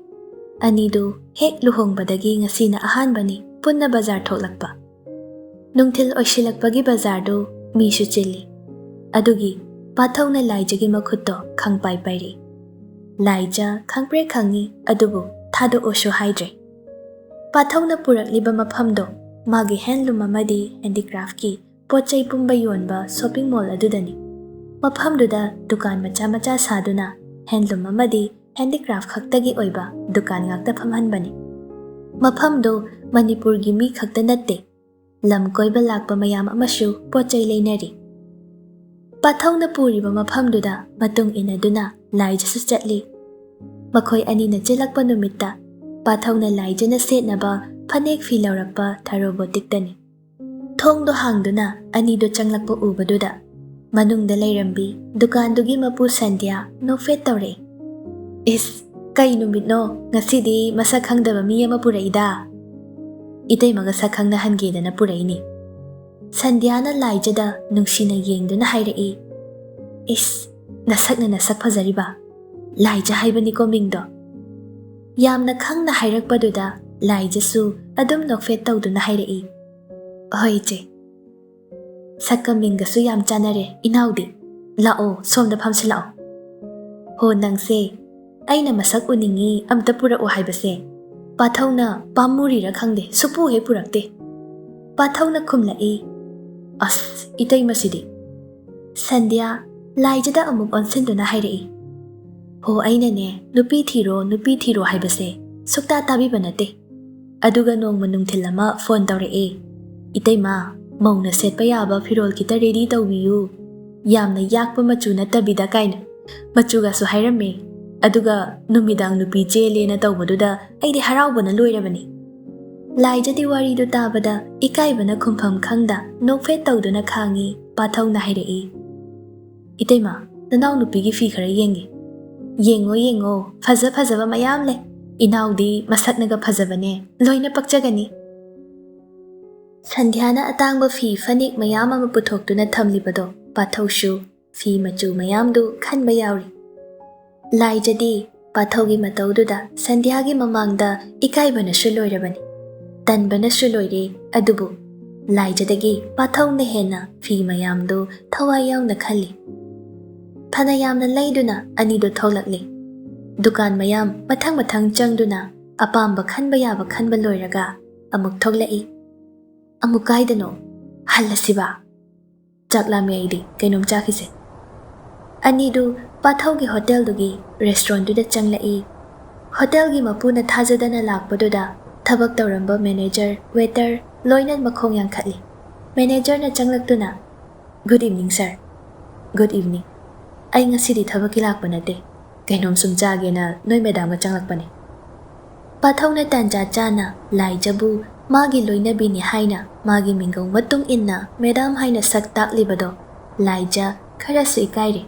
ꯑꯅꯤꯗꯨ ꯍꯦꯛ ꯂꯨꯍꯣꯡꯕꯗꯒꯤ ꯉꯁꯤꯅ ꯑꯍꯥꯟꯕꯅꯤ ꯄꯨꯟꯅ ꯕꯖꯥꯔ ꯊꯣꯛꯂꯛꯄ꯫ ꯅꯨꯡꯊꯤꯜ ꯑꯣꯏꯁꯤꯜꯂꯛꯄꯒꯤ ꯕꯖꯥꯔꯗꯨ ꯃꯤꯁꯨ ꯆꯤꯜꯂꯤ꯫ ꯑꯗꯨꯒꯤ ꯄꯥꯊꯧꯅ ꯂꯥꯏꯖꯒꯤ ꯃꯈꯨꯠꯇꯣ ꯈꯪꯄꯥꯏ ꯄꯥꯏꯔꯤ꯫ ꯂꯥꯏꯖ ꯈꯪꯄ꯭ꯔꯦ ꯈꯪꯉꯤ, ꯑꯗꯨꯕꯨ ꯊꯥꯗꯣꯛꯑꯣꯁꯨ ꯍꯥꯏꯗ꯭ꯔꯦ꯫ ꯄꯥꯊꯧꯅ ꯄꯨꯔꯛꯂꯤꯕ ꯃꯐꯝꯗꯣ ꯃꯥꯒꯤ ꯍꯦꯟꯂꯨꯝ ꯑꯃꯗꯤ ꯍꯦꯟꯗꯤꯀ꯭ꯔꯥꯐꯀꯤ ꯄꯣꯠ ꯆꯩ ꯄꯨꯝꯕ ꯌꯣꯟꯕ ꯁꯣꯞꯄꯤꯡ ꯃꯣꯜ ꯑꯗꯨꯗꯅꯤ꯫ ꯃꯐꯝꯗꯨꯗ ꯗꯨꯀꯥꯟ ꯃꯆꯥ ꯃꯆꯥ ꯁꯥꯗꯨꯅ ꯍꯦꯟꯂꯨꯝ ꯑꯃꯗꯤ ꯍꯦꯟꯗꯤꯀ꯭ꯔꯥꯐ ꯈꯛꯇꯒꯤ ꯑꯣꯏꯕ ꯗꯨꯀꯥꯟ ꯉꯥꯛꯇ ꯐꯝꯍꯟꯕꯅꯤ꯫ ꯃꯐꯝꯗꯨ ꯃꯅꯤꯄꯨꯔꯒꯤ ꯃꯤ ꯈꯛꯇ ꯅꯠꯇꯦ, ꯂꯝ ꯀꯣꯏꯕ ꯂꯥꯛꯄ ꯃꯌꯥꯝ ꯑꯃꯁꯨ ꯄꯣꯠ ꯆꯩ ꯂꯩꯅꯔꯤ꯫ ꯄꯥꯊꯧꯅ ꯄꯨꯔꯤꯕ ꯃꯐꯝꯗꯨꯗ ꯃꯇꯨꯡ ꯏꯟꯅꯗꯨꯅ ꯂꯥꯏꯖꯁꯨ ꯆꯠꯂꯤ꯫ ꯃꯈꯣꯏ ꯑꯅꯤꯅ ꯆꯦꯜꯂꯛꯄ ꯅꯨꯃꯤꯠꯇ ꯄꯥꯊꯧꯅ ꯂꯥꯏꯖꯅ ꯁꯦꯠꯅꯕ ꯐꯅꯦꯛ ꯐꯤ ꯂꯧꯔꯛꯄ ꯊꯔꯣ ꯕꯣꯇꯤꯛꯇꯅꯤ꯫ ꯊꯣꯡꯗꯣ ꯍꯥꯡꯗꯨꯅ ꯑꯅꯤꯗꯨ ꯆꯪꯂꯛꯄ ꯎꯕꯗꯨꯗ ꯃꯅꯨꯡꯗ ꯂꯩꯔꯝꯕꯤ ꯗꯨꯀꯥꯟꯗꯨꯒꯤ ꯃꯄꯨ ꯁꯟꯙ꯭ꯌꯥ ꯅꯣꯛꯐꯦꯠ ꯇꯧꯔꯛꯏ꯫ "ꯏꯁ, ꯀꯩ ꯅꯨꯃꯤꯠꯅꯣ? ꯉꯁꯤꯗꯤ ꯃꯁꯛ ꯈꯪꯗꯕ ꯃꯤ ꯑꯃ ꯄꯨꯔꯛꯏꯗ꯫ ꯏꯇꯩꯃꯒ ꯁꯛ ꯈꯪꯅꯍꯟꯒꯦꯗꯅ ꯄꯨꯔꯛꯏꯅꯤ꯫" ꯁꯟꯙ꯭ꯌꯥꯅ ꯂꯥꯏꯖꯗ ꯅꯨꯡꯁꯤꯅ ꯌꯦꯡꯗꯨꯅ ꯍꯥꯏꯔꯛꯏ꯫ "ꯏꯁ, ꯅꯁꯛꯅ ꯅꯁꯛ ꯐꯖꯔꯤꯕ꯫ ꯂꯥꯏꯖ ꯍꯥꯏꯕꯅꯤꯀꯣ ꯃꯤꯡꯗꯣ꯫" ꯌꯥꯝꯅ ꯈꯪꯅ ꯍꯥꯏꯔꯛꯄꯗꯨꯗ ꯂꯥꯏꯖꯁꯨ ꯑꯗꯨꯝ ꯅꯣꯛꯐꯦꯠ ꯇꯧꯗꯨꯅ ꯍꯥꯏꯔꯛꯏ, "ꯍꯣꯏ ꯏꯆꯦ꯫ ꯁꯛꯀ ꯃꯤꯡꯒꯁꯨ ꯌꯥꯝ ꯆꯥꯟꯅꯔꯦ ꯏꯅꯥꯎꯗꯤ꯫ ꯂꯥꯛꯑꯣ, ꯁꯣꯝꯗ ꯐꯝꯁꯤꯜꯂꯛꯑꯣ꯫ ꯍꯣ, ꯅꯪꯁꯦ ꯑꯩꯅ ꯃꯁꯛ ꯎꯅꯤꯡꯉꯤ, ꯑꯝꯇ ꯄꯨꯔꯛꯑꯣ ꯍꯥꯏꯕꯁꯦ ꯄꯥꯊꯧꯅ ꯄꯥꯝꯃꯨꯔꯤꯔ ꯈꯪꯗꯦ, ꯁꯨꯄꯨ ꯍꯦꯛ ꯄꯨꯔꯛꯇꯦ꯫" ꯄꯥꯊꯧꯅ ꯈꯨꯝꯂꯛꯏ, "ꯑꯁ, ꯏꯇꯩꯃꯁꯤꯗꯤ꯫" ꯁꯟꯙ꯭ꯌꯥ ꯂꯥꯏꯖꯗ ꯑꯃꯨꯛ ꯑꯣꯟꯁꯤꯟꯗꯨꯅ ꯍꯥꯏꯔꯛꯏ, "ꯍꯣ, ꯑꯩꯅꯅꯦ ꯅꯨꯄꯤ ꯊꯤꯔꯣ, ꯅꯨꯄꯤ ꯊꯤꯔꯣ ꯍꯥꯏꯕꯁꯦ ꯁꯨꯛꯇꯥ ꯇꯥꯕꯤꯕ ꯅꯠꯇꯦ꯫ ꯑꯗꯨꯒ ꯅꯣꯡꯃ ꯅꯨꯡꯊꯤꯜ ꯑꯃ ꯐꯣꯟ ꯇꯧꯔꯛꯑꯦ, 'ꯏꯇꯩꯃ, ꯃꯧꯅ ꯁꯦꯠꯄ ꯌꯥꯕ ꯐꯤꯔꯣꯜ ꯈꯤꯇ ꯔꯦꯗꯤ ꯇꯧꯕꯤꯌꯨ꯫ ꯌꯥꯝꯅ ꯌꯥꯛꯄ ꯃꯆꯨ ꯅꯠꯇꯕꯤꯗ' ꯀꯥꯏꯅ꯫ ꯃꯆꯨꯒꯁꯨ ꯍꯥꯏꯔꯝꯃꯦ꯫ ꯑꯗꯨꯒ ꯅꯨꯃꯤꯗꯥꯡ ꯅꯨꯄꯤ ꯆꯦꯜꯂꯦꯅ ꯇꯧꯕꯗꯨꯗ ꯑꯩꯗꯤ ꯍꯔꯥꯎꯕꯅ ꯂꯣꯏꯔꯕꯅꯤ꯫ ꯂꯥꯏꯖꯗꯤ ꯋꯥꯔꯤꯗꯨ ꯇꯥꯕꯗ ꯏꯀꯥꯏꯕꯅ ꯈꯨꯝꯐꯝ ꯈꯪꯗ ꯅꯣꯛꯐꯦꯠ ꯇꯧꯗꯨꯅ ꯈꯥꯡꯉꯤ꯫ ꯄꯥꯊꯧꯅ ꯍꯥꯏꯔꯛꯏ, "ꯏꯇꯩꯃ, ꯅꯅꯥꯎꯅꯨꯄꯤꯒꯤ ꯐꯤ ꯈꯔ ꯌꯦꯡꯒꯦ꯫" "ꯌꯦꯡꯉꯣ, ꯌꯦꯡꯉꯣ, ꯐꯖ ꯐꯖꯕ ꯃꯌꯥꯝ ꯂꯩ꯫ ꯏꯅꯥꯎꯗꯤ ꯃꯁꯛꯅꯒ ꯐꯖꯕꯅꯦ, ꯂꯣꯏꯅ ꯄꯛꯆꯒꯅꯤ꯫" ꯁꯟꯙ꯭ꯌꯥꯅ ꯑꯇꯥꯡꯕ ꯐꯤ ꯐꯅꯦꯛ ꯃꯌꯥꯝ ꯑꯃ ꯄꯨꯊꯣꯛꯇꯨꯅ ꯊꯝꯂꯤꯕꯗꯣ ꯄꯥꯊꯧꯁꯨ ꯐꯤ ꯃꯆꯨ ꯃꯌꯥꯝꯗꯨ ꯈꯟꯕ ꯌꯥꯎꯔꯤ꯫ ꯂꯥꯏꯖꯗꯤ ꯄꯥꯊꯧꯒꯤ ꯃꯇꯧꯗꯨꯗ ꯁꯟꯙ꯭ꯌꯥꯒꯤ ꯃꯃꯥꯡꯗ ꯏꯀꯥꯏꯕꯅꯁꯨ ꯂꯣꯏꯔꯕꯅꯤ, ꯇꯟꯕꯅꯁꯨ ꯂꯣꯏꯔꯦ꯫ ꯑꯗꯨꯕꯨ ꯂꯥꯏꯖꯗꯒꯤ ꯄꯥꯊꯧꯅ ꯍꯦꯟꯅ ꯐꯤ ꯃꯌꯥꯝꯗꯨ ꯊꯋꯥꯏ ꯌꯥꯎꯅ ꯈꯜꯂꯤ꯫ ꯐꯅ ꯌꯥꯝꯅ ꯂꯩꯗꯨꯅ ꯑꯅꯤꯗꯨ ꯊꯣꯛꯂꯛꯂꯤ꯫ ꯗꯨꯀꯥꯟ ꯃꯌꯥꯝ ꯃꯊꯪ ꯃꯊꯪ ꯆꯪꯗꯨꯅ ꯑꯄꯥꯝꯕ ꯈꯟꯕ ꯌꯥꯕ ꯈꯟꯕ ꯂꯣꯏꯔꯒ ꯑꯃꯨꯛ ꯊꯣꯛꯂꯛꯏ꯫ "ꯑꯃꯨꯛ ꯀꯥꯏꯗꯅꯣ ꯍꯜꯂꯁꯤꯕ? ꯆꯥꯛ ꯂꯥꯝꯃꯦ ꯑꯩꯗꯤ, ꯀꯩꯅꯣꯝ ꯆꯥꯈꯤꯁꯦ꯫" ꯑꯅꯤꯗꯨ ꯄꯥꯊꯧꯒꯤ ꯍꯣꯇꯦꯜꯗꯨꯒꯤ ꯔꯦꯁꯇꯨꯔꯦꯟꯗꯨꯗ ꯆꯪꯂꯛꯏ꯫ ꯍꯣꯇꯦꯜꯒꯤ ꯃꯄꯨꯅ ꯊꯥꯖꯗꯅ ꯂꯥꯛꯄꯗꯨꯗ ꯊꯕꯛ ꯇꯧꯔꯝꯕ ꯃꯦꯅꯦꯖꯔ, ꯋꯦꯇꯔ ꯂꯣꯏꯅ ꯃꯈꯣꯡ ꯌꯥꯡꯈꯠꯂꯤ꯫ ꯃꯦꯅꯦꯖꯔꯅ ꯆꯪꯂꯛꯇꯨꯅ, "Good evening, sir꯫" "Good evening꯫ ꯑꯩ ꯉꯁꯤꯗꯤ ꯊꯕꯛꯀꯤ ꯂꯥꯛꯄ ꯅꯠꯇꯦ, ꯀꯩꯅꯣꯝ ꯁꯨꯝ ꯆꯥꯒꯦꯅ ꯅꯣꯏ ꯃꯦꯗꯥꯝꯒ ꯆꯪꯂꯛꯄꯅꯦ꯫" ꯄꯥꯊꯧꯅ ꯇꯥꯟꯖꯥ ꯆꯥꯅ ꯂꯥꯏꯖꯕꯨ ꯃꯥꯒꯤ ꯂꯣꯏꯅꯕꯤꯅꯤ ꯍꯥꯏꯅ ꯃꯥꯒꯤ ꯃꯤꯡꯒꯧ ꯃꯇꯨꯡ ꯏꯟꯅ ꯃꯦꯗꯥꯝ ꯍꯥꯏꯅ ꯁꯛ ꯇꯥꯛꯂꯤꯕꯗꯣ ꯂꯥꯏꯖ ꯈꯔꯁꯨ ꯏꯀꯥꯏꯔꯦ꯫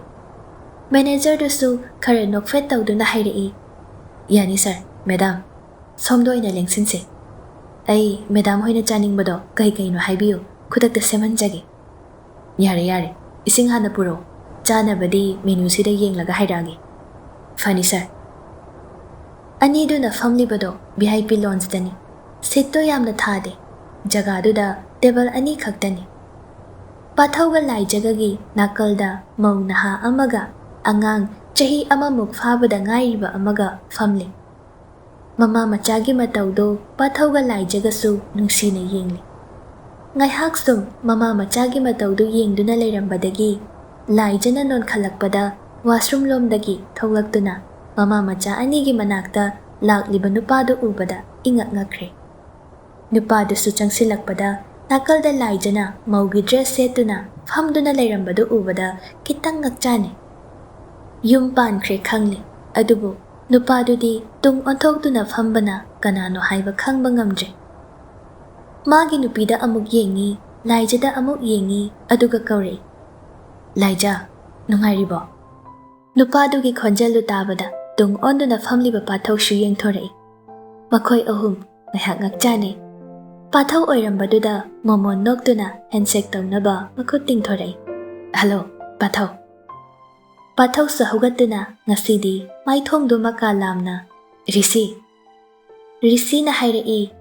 ꯃꯦꯅꯦꯖꯔꯗꯨꯁꯨ ꯈꯔ ꯅꯣꯛꯐꯦꯠ ꯇꯧꯗꯨꯅ ꯍꯥꯏꯔꯛꯏ, "ꯌꯥꯅꯤ ꯁꯥꯔ, ꯃꯦꯗꯥꯝ, ꯁꯣꯝꯗ ꯑꯣꯏꯅ ꯂꯦꯡꯁꯤꯟꯁꯦ꯫ ꯑꯩ ꯃꯦꯗꯥꯝ ꯍꯣꯏꯅ ꯆꯥꯅꯤꯡꯕꯗꯣ ꯀꯩ ꯀꯩꯅꯣ ꯍꯥꯏꯕꯤꯌꯨ, ꯈꯨꯗꯛꯇ ꯁꯦꯝꯍꯟꯖꯒꯦ꯫" "ꯌꯥꯔꯦ, ꯌꯥꯔꯦ, ꯏꯁꯤꯡ ꯍꯥꯟꯅ ꯄꯨꯔꯛꯑꯣ, ꯆꯥꯅꯕꯗꯤ ꯃꯦꯅ꯭ꯌꯨꯁꯤꯗ ꯌꯦꯡꯂꯒ ꯍꯥꯏꯔꯛꯑꯒꯦ꯫" "ꯐꯅꯤ ꯁꯥꯔ꯫" ꯑꯅꯤꯗꯨꯅ ꯐꯝꯂꯤꯕꯗꯣ ꯚꯤ ꯑꯥꯏ ꯄꯤ ꯂꯣꯟꯁꯇꯅꯤ꯫ ꯁꯤꯠꯇꯣ ꯌꯥꯝꯅ ꯊꯥꯗꯦ, ꯖꯒꯥꯗꯨꯗ ꯇꯦꯕꯜ ꯑꯅꯤ ꯈꯛꯇꯅꯤ꯫ ꯄꯥꯊꯧꯒ ꯂꯥꯏꯖꯒꯒꯤ ꯅꯥꯀꯜꯗ ꯃꯧ ꯅꯍꯥ ꯑꯃꯒ ꯑꯉꯥꯡ ꯆꯍꯤ ꯑꯃꯃꯨꯛ ꯐꯥꯕꯗ ꯉꯥꯏꯔꯤꯕ ꯑꯃꯒ ꯐꯝꯂꯤ꯫ ꯃꯃꯥ ꯃꯆꯥꯒꯤ ꯃꯇꯧꯗꯣ ꯄꯥꯊꯧꯒ ꯂꯥꯏꯖꯒꯁꯨ ꯅꯨꯡꯁꯤꯅ ꯌꯦꯡꯂꯤ꯫ ꯉꯥꯏꯍꯥꯛ ꯁꯨꯝ ꯃꯃꯥ ꯃꯆꯥꯒꯤ ꯃꯇꯧꯗꯨ ꯌꯦꯡꯗꯨꯅ ꯂꯩꯔꯝꯕꯗꯒꯤ ꯂꯥꯏꯖꯅ ꯅꯣꯟꯈꯠꯂꯛꯄꯗ ꯋꯥꯁꯔꯨꯝ ꯂꯣꯝꯗꯒꯤ ꯊꯣꯛꯂꯛꯇꯨꯅ ꯃꯃꯥ ꯃꯆꯥ ꯑꯅꯤꯒꯤ ꯃꯅꯥꯛꯇ ꯂꯥꯛꯂꯤꯕ ꯅꯨꯄꯥꯗꯨ ꯎꯕꯗ ꯏꯉꯛ ꯉꯛꯈ꯭ꯔꯦ꯫ ꯅꯨꯄꯥꯗꯨꯁꯨ ꯆꯪꯁꯤꯜꯂꯛꯄꯗ ꯅꯥꯀꯜꯗ ꯂꯥꯏꯖꯅ ꯃꯧꯒꯤ ꯗ꯭ꯔꯦꯁ ꯁꯦꯠꯇꯨꯅ ꯐꯝꯗꯨꯅ ꯂꯩꯔꯝꯕꯗꯨ ꯎꯕꯗ ꯈꯤꯇꯪ ꯉꯛꯆꯥꯅꯩ꯫ ꯌꯨꯝ ꯄꯥꯟꯈ꯭ꯔꯦ ꯈꯪꯂꯦ, ꯑꯗꯨꯕꯨ ꯅꯨꯄꯥꯗꯨꯗꯤ ꯇꯨꯡ ꯑꯣꯟꯊꯣꯛꯇꯨꯅ ꯐꯝꯕꯅ ꯀꯅꯥꯅꯣ ꯍꯥꯏꯕ ꯈꯪꯕ ꯉꯝꯗ꯭ꯔꯦ꯫ ꯃꯥꯒꯤ ꯅꯨꯄꯤꯗ ꯑꯃꯨꯛ ꯌꯦꯡꯉꯤ, ꯂꯥꯏꯖꯗ ꯑꯃꯨꯛ ꯌꯦꯡꯉꯤ, ꯑꯗꯨꯒ ꯀꯧꯔꯛꯏ, "ꯂꯥꯏꯖ, ꯅꯨꯡꯉꯥꯏꯔꯤꯕꯣ?" ꯅꯨꯄꯥꯗꯨꯒꯤ ꯈꯣꯟꯖꯦꯜꯗꯨ ꯇꯥꯕꯗ ꯇꯨꯡ ꯑꯣꯟꯗꯨꯅ ꯐꯝꯂꯤꯕ ꯄꯥꯊꯧꯁꯨ ꯌꯦꯡꯊꯣꯔꯛꯏ꯫ ꯃꯈꯣꯏ ꯑꯍꯨꯝ ꯉꯥꯏꯍꯥꯛ ꯉꯛꯆꯥꯅꯩ꯫ ꯄꯥꯊꯧ ꯑꯣꯏꯔꯝꯕꯗꯨꯗ ꯃꯣꯃꯣꯟ ꯅꯣꯛꯇꯨꯅ handshake ꯇꯧꯅꯕ ꯃꯈꯨꯠ ꯇꯤꯡꯊꯣꯔꯛꯏ꯫ "ꯍꯜꯂꯣ, ꯄꯥꯊꯧ!" ꯄꯥꯊꯧꯁꯨ ꯍꯧꯒꯠꯇꯨꯅ ꯉꯁꯤꯗꯤ ꯃꯥꯏꯊꯣꯡꯗꯨ ꯃꯀꯥ ꯂꯥꯝꯅ, "ꯔꯤꯁꯤ!" ꯔꯤꯁꯤꯅ ꯍꯥꯏꯔꯛꯏ,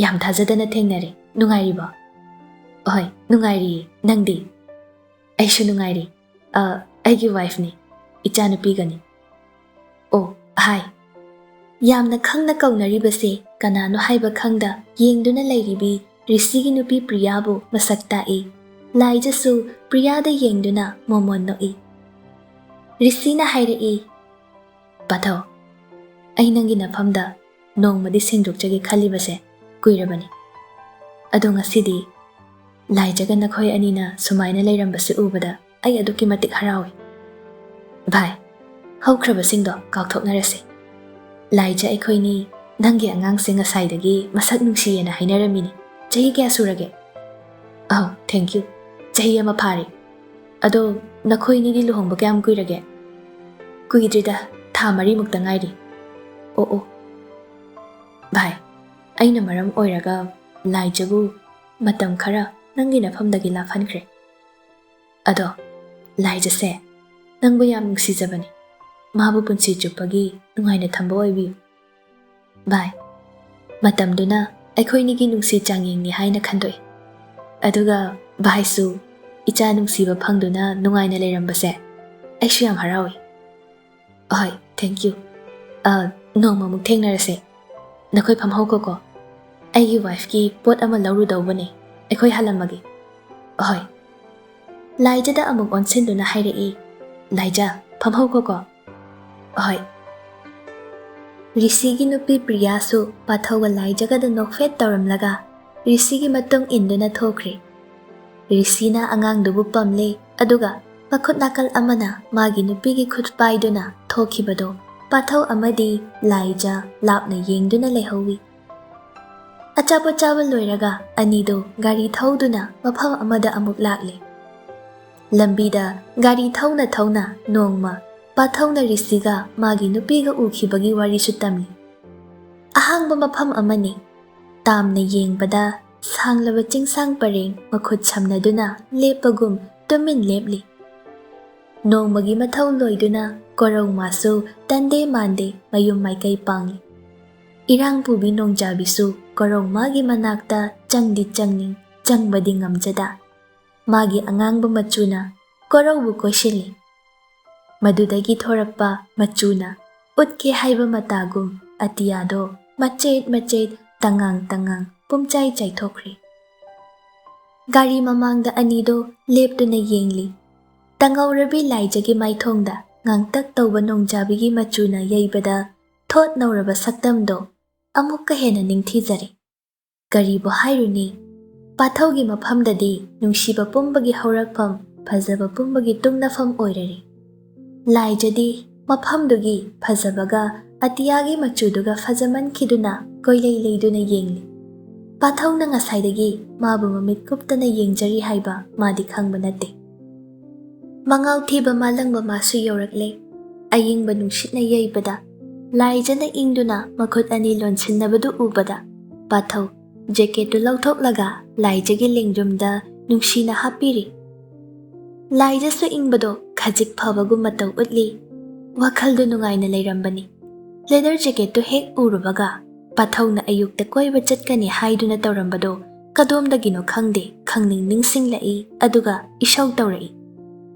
"ꯌꯥꯝ ꯊꯥꯖꯗꯅ ꯊꯦꯡꯅꯔꯦ꯫ ꯅꯨꯡꯉꯥꯏꯔꯤꯕꯣ?" "ꯍꯣꯏ, ꯅꯨꯡꯉꯥꯏꯔꯤꯌꯦ꯫ ꯅꯪꯗꯤ?" "ꯑꯩꯁꯨ ꯅꯨꯡꯉꯥꯏꯔꯤ꯫ ꯑ, ꯑꯩꯒꯤ wifeꯅꯤ, ꯏꯆꯥꯅꯨꯄꯤꯒꯅꯤ꯫" "ꯑꯣ, ꯍꯥꯏ꯫" ꯌꯥꯝꯅ ꯈꯪꯅ ꯀꯧꯅꯔꯤꯕꯁꯦ ꯀꯅꯥꯅꯣ ꯍꯥꯏꯕ ꯈꯪꯗ ꯌꯦꯡꯗꯨꯅ ꯂꯩꯔꯤꯕꯤ ꯔꯤꯁꯤꯒꯤ ꯅꯨꯄꯤ ꯄ꯭ꯔꯤꯌꯥꯕꯨ ꯃꯁꯛ ꯇꯥꯛꯏ꯫ ꯂꯥꯏꯖꯁꯨ ꯄ꯭ꯔꯤꯌꯥꯗ ꯌꯦꯡꯗꯨꯅ ꯃꯣꯃꯣꯟ ꯅꯣꯛꯏ꯫ ꯔꯤꯁꯤꯅ ꯍꯥꯏꯔꯛꯏ, "ꯄꯥꯊꯧ, ꯑꯩ ꯅꯪꯒꯤ ꯅꯐꯝꯗ ꯅꯣꯡꯃꯗꯤ ꯁꯦꯡꯗꯣꯛꯆꯒꯦ ꯈꯜꯂꯤꯕꯁꯦ ꯀꯨꯏꯔꯕꯅꯤ꯫ ꯑꯗꯣ ꯉꯁꯤꯗꯤ ꯂꯥꯏꯖꯒ ꯅꯈꯣꯏ ꯑꯅꯤꯅ ꯁꯨꯃꯥꯏꯅ ꯂꯩꯔꯝꯕꯁꯦ ꯎꯕꯗ ꯑꯩ ꯑꯗꯨꯛꯀꯤ ꯃꯇꯤꯛ ꯍꯔꯥꯎꯏ꯫ ꯚꯥꯏ, ꯍꯧꯈ꯭ꯔꯕꯁꯤꯡꯗꯣ ꯀꯥꯎꯊꯣꯛꯅꯔꯁꯤ꯫ ꯂꯥꯏꯖ ꯑꯩꯈꯣꯏꯅꯤ ꯅꯪꯒꯤ ꯑꯉꯥꯡꯁꯦ ꯉꯁꯥꯏꯗꯒꯤ ꯃꯁꯛ ꯅꯨꯡꯁꯤꯌꯦꯅ ꯍꯥꯏꯅꯔꯝꯃꯤꯅꯤ꯫ ꯆꯍꯤ ꯀꯌꯥ ꯁꯨꯔꯒꯦ?" "ꯑꯧ, thank you꯫ ꯆꯍꯤ ꯑꯃ ꯐꯥꯔꯦ꯫ ꯑꯗꯣ ꯅꯈꯣꯏꯅꯤꯗꯤ ꯂꯨꯍꯣꯡꯕ ꯀꯌꯥꯝ ꯀꯨꯏꯔꯒꯦ?" "ꯀꯨꯏꯗ꯭ꯔꯤꯗ, ꯊꯥ ꯃꯔꯤꯃꯨꯛꯇ ꯉꯥꯏꯔꯤ꯫" "ꯑꯣ, ꯑꯣ꯫ ꯚꯥꯏ, ꯑꯩꯅ ꯃꯔꯝ ꯑꯣꯏꯔꯒ ꯂꯥꯏꯖꯕꯨ ꯃꯇꯝ ꯈꯔ ꯅꯪꯒꯤ ꯅꯐꯝꯗꯒꯤ ꯂꯥꯞꯍꯟꯈ꯭ꯔꯦ꯫ ꯑꯗꯣ ꯂꯥꯏꯖꯁꯦ ꯅꯪꯕꯨ ꯌꯥꯝ ꯅꯨꯡꯁꯤꯖꯕꯅꯤ꯫ ꯃꯥꯕꯨ ꯄꯨꯟꯁꯤ ꯆꯨꯞꯄꯒꯤ ꯅꯨꯡꯉꯥꯏꯅ ꯊꯝꯕ ꯑꯣꯏꯕꯤꯌꯨ꯫ ꯚꯥꯏ, ꯃꯇꯝꯗꯨꯅ ꯑꯩꯈꯣꯏꯅꯤꯒꯤ ꯅꯨꯡꯁꯤ ꯆꯥꯡꯌꯦꯡꯅꯤ ꯍꯥꯏꯅ ꯈꯟꯗꯣꯛꯏ꯫ ꯑꯗꯨꯒ ꯚꯥꯏꯁꯨ ꯏꯆꯥ ꯅꯨꯡꯁꯤꯕ ꯐꯪꯗꯨꯅ ꯅꯨꯡꯉꯥꯏꯅ ꯂꯩꯔꯝꯕꯁꯦ ꯑꯩꯁꯨ ꯌꯥꯝ ꯍꯔꯥꯎꯏ꯫" "ꯑꯍꯣꯏ, thank you꯫ ꯑ, ꯅꯣꯡꯃꯃꯨꯛ ꯊꯦꯡꯅꯔꯁꯦ꯫ ꯅꯈꯣꯏ ꯐꯝꯍꯧꯈꯣꯀꯣ꯫ ꯑꯩꯒꯤ wifeꯀꯤ ꯄꯣꯠ ꯑꯃ ꯂꯧꯔꯨꯗꯧꯕꯅꯦ꯫ ꯑꯩꯈꯣꯏ ꯍꯜꯂꯝꯃꯒꯦ꯫" "ꯑꯍꯣꯏ꯫" ꯂꯥꯏꯖꯗ ꯑꯃꯨꯛ ꯑꯣꯟꯁꯤꯟꯗꯨꯅ ꯍꯥꯏꯔꯛꯏ, "ꯂꯥꯏꯖ, ꯐꯝꯍꯧꯈꯣꯀꯣ꯫" "ꯑꯍꯣꯏ꯫" ꯔꯤꯁꯤꯒꯤ ꯅꯨꯄꯤ ꯄ꯭ꯔꯤꯌꯥꯁꯨ ꯄꯥꯊꯧꯒ ꯂꯥꯏꯖꯒꯗ ꯅꯣꯛꯐꯦꯠ ꯇꯧꯔꯝꯂꯒ ꯔꯤꯁꯤꯒꯤ ꯃꯇꯨꯡ ꯏꯟꯗꯨꯅ ꯊꯣꯛꯈ꯭ꯔꯦ꯫ ꯔꯤꯁꯤꯅ ꯑꯉꯥꯡꯗꯨꯕꯨ ꯄꯝꯂꯦ, ꯑꯗꯨꯒ ꯃꯈꯨꯠ ꯅꯥꯀꯜ ꯑꯃꯅ ꯃꯥꯒꯤ ꯅꯨꯄꯤꯒꯤ ꯈꯨꯠ ꯄꯥꯏꯗꯨꯅ ꯊꯣꯛꯈꯤꯕꯗꯣ ꯄꯥꯊꯧ ꯑꯃꯗꯤ ꯂꯥꯏꯖ ꯂꯥꯞꯅ ꯌꯦꯡꯗꯨꯅ ꯂꯩꯍꯧꯋꯤ꯫ ꯑꯆꯥꯄꯣꯠ ꯆꯥꯕ ꯂꯣꯏꯔꯒ ꯑꯅꯤꯗꯣ ꯒꯥꯔꯤ ꯊꯧꯗꯨꯅ ꯃꯐꯝ ꯑꯃꯗ ꯑꯃꯨꯛ ꯂꯥꯛꯂꯦ꯫ ꯂꯝꯕꯤꯗ ꯒꯥꯔꯤ ꯊꯧꯅ ꯊꯧꯅ ꯅꯣꯡꯃ ꯄꯥꯊꯧꯅ ꯔꯤꯁꯤꯒ ꯃꯥꯒꯤ ꯅꯨꯄꯤꯒ ꯎꯈꯤꯕꯒꯤ ꯋꯥꯔꯤꯁꯨ ꯇꯝꯂꯤ꯫ ꯑꯍꯥꯡꯕ ꯃꯐꯝ ꯑꯃꯅꯤ꯫ ꯇꯥꯝꯅ ꯌꯦꯡꯕꯗ ꯁꯥꯡꯂꯕ ꯆꯤꯡꯁꯥꯡ ꯄꯔꯦꯡ ꯃꯈꯨꯠ ꯁꯝꯅꯗꯨꯅ ꯂꯦꯞꯄꯒꯨꯝ ꯇꯨꯃꯤꯟ ꯂꯦꯞꯂꯤ꯫ ꯅꯣꯡꯃꯒꯤ ꯃꯊꯧ ꯂꯣꯏꯗꯨꯅ ꯀꯣꯔꯧꯃꯥꯁꯨ ꯇꯟꯗꯦ ꯃꯥꯟꯗꯦ ꯃꯌꯨꯝ ꯃꯥꯏꯀꯩ ꯄꯥꯡꯂꯤ꯫ ꯏꯔꯥꯡ ꯄꯨꯕꯤ ꯅꯣꯡꯖꯥꯕꯤꯁꯨ ꯀꯣꯔꯧꯃꯥꯒꯤ ꯃꯅꯥꯛꯇ ꯆꯪꯗꯤ ꯆꯪꯅꯤꯡ, ꯆꯪꯕꯗꯤ ꯉꯝꯖꯗ꯫ ꯃꯥꯒꯤ ꯑꯉꯥꯡꯕ ꯃꯆꯨꯅ ꯀꯣꯔꯧꯕꯨ ꯀꯣꯏꯁꯤꯜꯂꯤ꯫ ꯃꯗꯨꯗꯒꯤ ꯊꯣꯔꯛꯄ ꯃꯆꯨꯅ ꯎꯠꯀꯦ ꯍꯥꯏꯕ ꯃꯇꯥꯒꯨꯝ ꯑꯇꯤꯌꯥꯗꯣ ꯃꯆꯦꯠ ꯃꯆꯦꯠ, ꯇꯉꯥꯡ ꯇꯉꯥꯡ ꯄꯨꯝꯆꯥꯏ ꯆꯥꯏꯊꯣꯛꯈ꯭ꯔꯦ꯫ ꯒꯥꯔꯤ ꯃꯃꯥꯡꯗ ꯑꯅꯤꯗꯣ ꯂꯦꯞꯇꯨꯅ ꯌꯦꯡꯂꯤ꯫ ꯇꯉꯧꯔꯕꯤ ꯂꯥꯏꯖꯒꯤ ꯃꯥꯏꯊꯣꯡꯗ ꯉꯥꯡꯇꯛ ꯇꯧꯕ ꯅꯣꯡꯖꯥꯕꯤꯒꯤ ꯃꯆꯨꯅ ꯌꯩꯕꯗ ꯊꯣꯠ ꯅꯧꯔꯕ ꯁꯛꯇꯝꯗꯣ ꯑꯃꯨꯛꯀ ꯍꯦꯟꯅ ꯅꯤꯡꯊꯤꯖꯔꯦ꯫ ꯀꯔꯤꯕꯨ ꯍꯥꯏꯔꯨꯅꯤ? ꯄꯥꯊꯧꯒꯤ ꯃꯐꯝꯗꯗꯤ ꯅꯨꯡꯁꯤꯕ ꯄꯨꯝꯕꯒꯤ ꯍꯧꯔꯛꯐꯝ, ꯐꯖꯕ ꯄꯨꯝꯕꯒꯤ ꯇꯨꯡꯅꯐꯝ ꯑꯣꯏꯔꯔꯦ꯫ ꯂꯥꯏꯖꯗꯤ ꯃꯐꯝꯗꯨꯒꯤ ꯐꯖꯕꯒ ꯑꯇꯤꯌꯥꯒꯤ ꯃꯆꯨꯗꯨꯒ ꯐꯖꯃꯟꯈꯤꯗꯨꯅ ꯀꯣꯏꯂꯩ ꯂꯩꯗꯨꯅ ꯌꯦꯡꯂꯤ꯫ ꯄꯥꯊꯧꯅ ꯉꯁꯥꯏꯗꯒꯤ ꯃꯥꯕꯨ ꯃꯃꯤꯠ ꯀꯨꯞꯇꯅ ꯌꯦꯡꯖꯔꯤ ꯍꯥꯏꯕ ꯃꯥꯗꯤ ꯈꯪꯕ ꯅꯠꯇꯦ꯫ ꯃꯉꯥꯎ ꯊꯤꯕ ꯃꯥꯂꯪꯕ ꯃꯥꯁꯨ ꯌꯧꯔꯛꯂꯦ꯫ ꯑꯌꯤꯡꯕ ꯅꯨꯡꯁꯤꯠꯅ ꯌꯩꯕꯗ, ꯂꯥꯏꯖꯅ ꯏꯪꯗꯨꯅ ꯃꯈꯨꯠ ꯑꯅꯤ ꯂꯣꯟꯁꯤꯟꯅꯕꯗꯨ ꯎꯕꯗ, ꯄꯥꯊꯧ ꯖꯦꯀꯦꯠꯇꯨ ꯂꯧꯊꯣꯛꯂꯒ ꯂꯥꯏꯖꯒꯤ ꯂꯦꯡꯖꯨꯝꯗ ꯅꯨꯡꯁꯤꯅ ꯍꯥꯞꯄꯤꯔꯤ꯫ ꯂꯥꯏꯖꯁꯨ ꯏꯪꯕꯗꯣ ꯈꯖꯤꯛ ꯐꯕꯒꯨꯝ ꯃꯇꯧ ꯎꯠꯂꯤ꯫ ꯋꯥꯈꯜꯗꯨ ꯅꯨꯡꯉꯥꯏꯅ ꯂꯩꯔꯝꯕꯅꯤ꯫ ꯂꯦꯗꯔ ꯖꯦꯀꯦꯠꯇꯨ ꯍꯦꯛ ꯎꯔꯨꯕꯒ, ꯄꯥꯊꯧꯅ ꯑꯌꯨꯛꯇ ꯀꯣꯏꯕ ꯆꯠꯀꯅꯤ ꯍꯥꯏꯗꯨꯅ ꯇꯧꯔꯝꯕꯗꯣ ꯀꯗꯣꯝꯗꯒꯤꯅꯣ ꯈꯪꯗꯦ, ꯈꯪꯅꯤꯡ ꯅꯤꯡꯁꯤꯡꯂꯛꯏ, ꯑꯗꯨꯒ ꯏꯁꯧ ꯇꯧꯔꯛꯏ꯫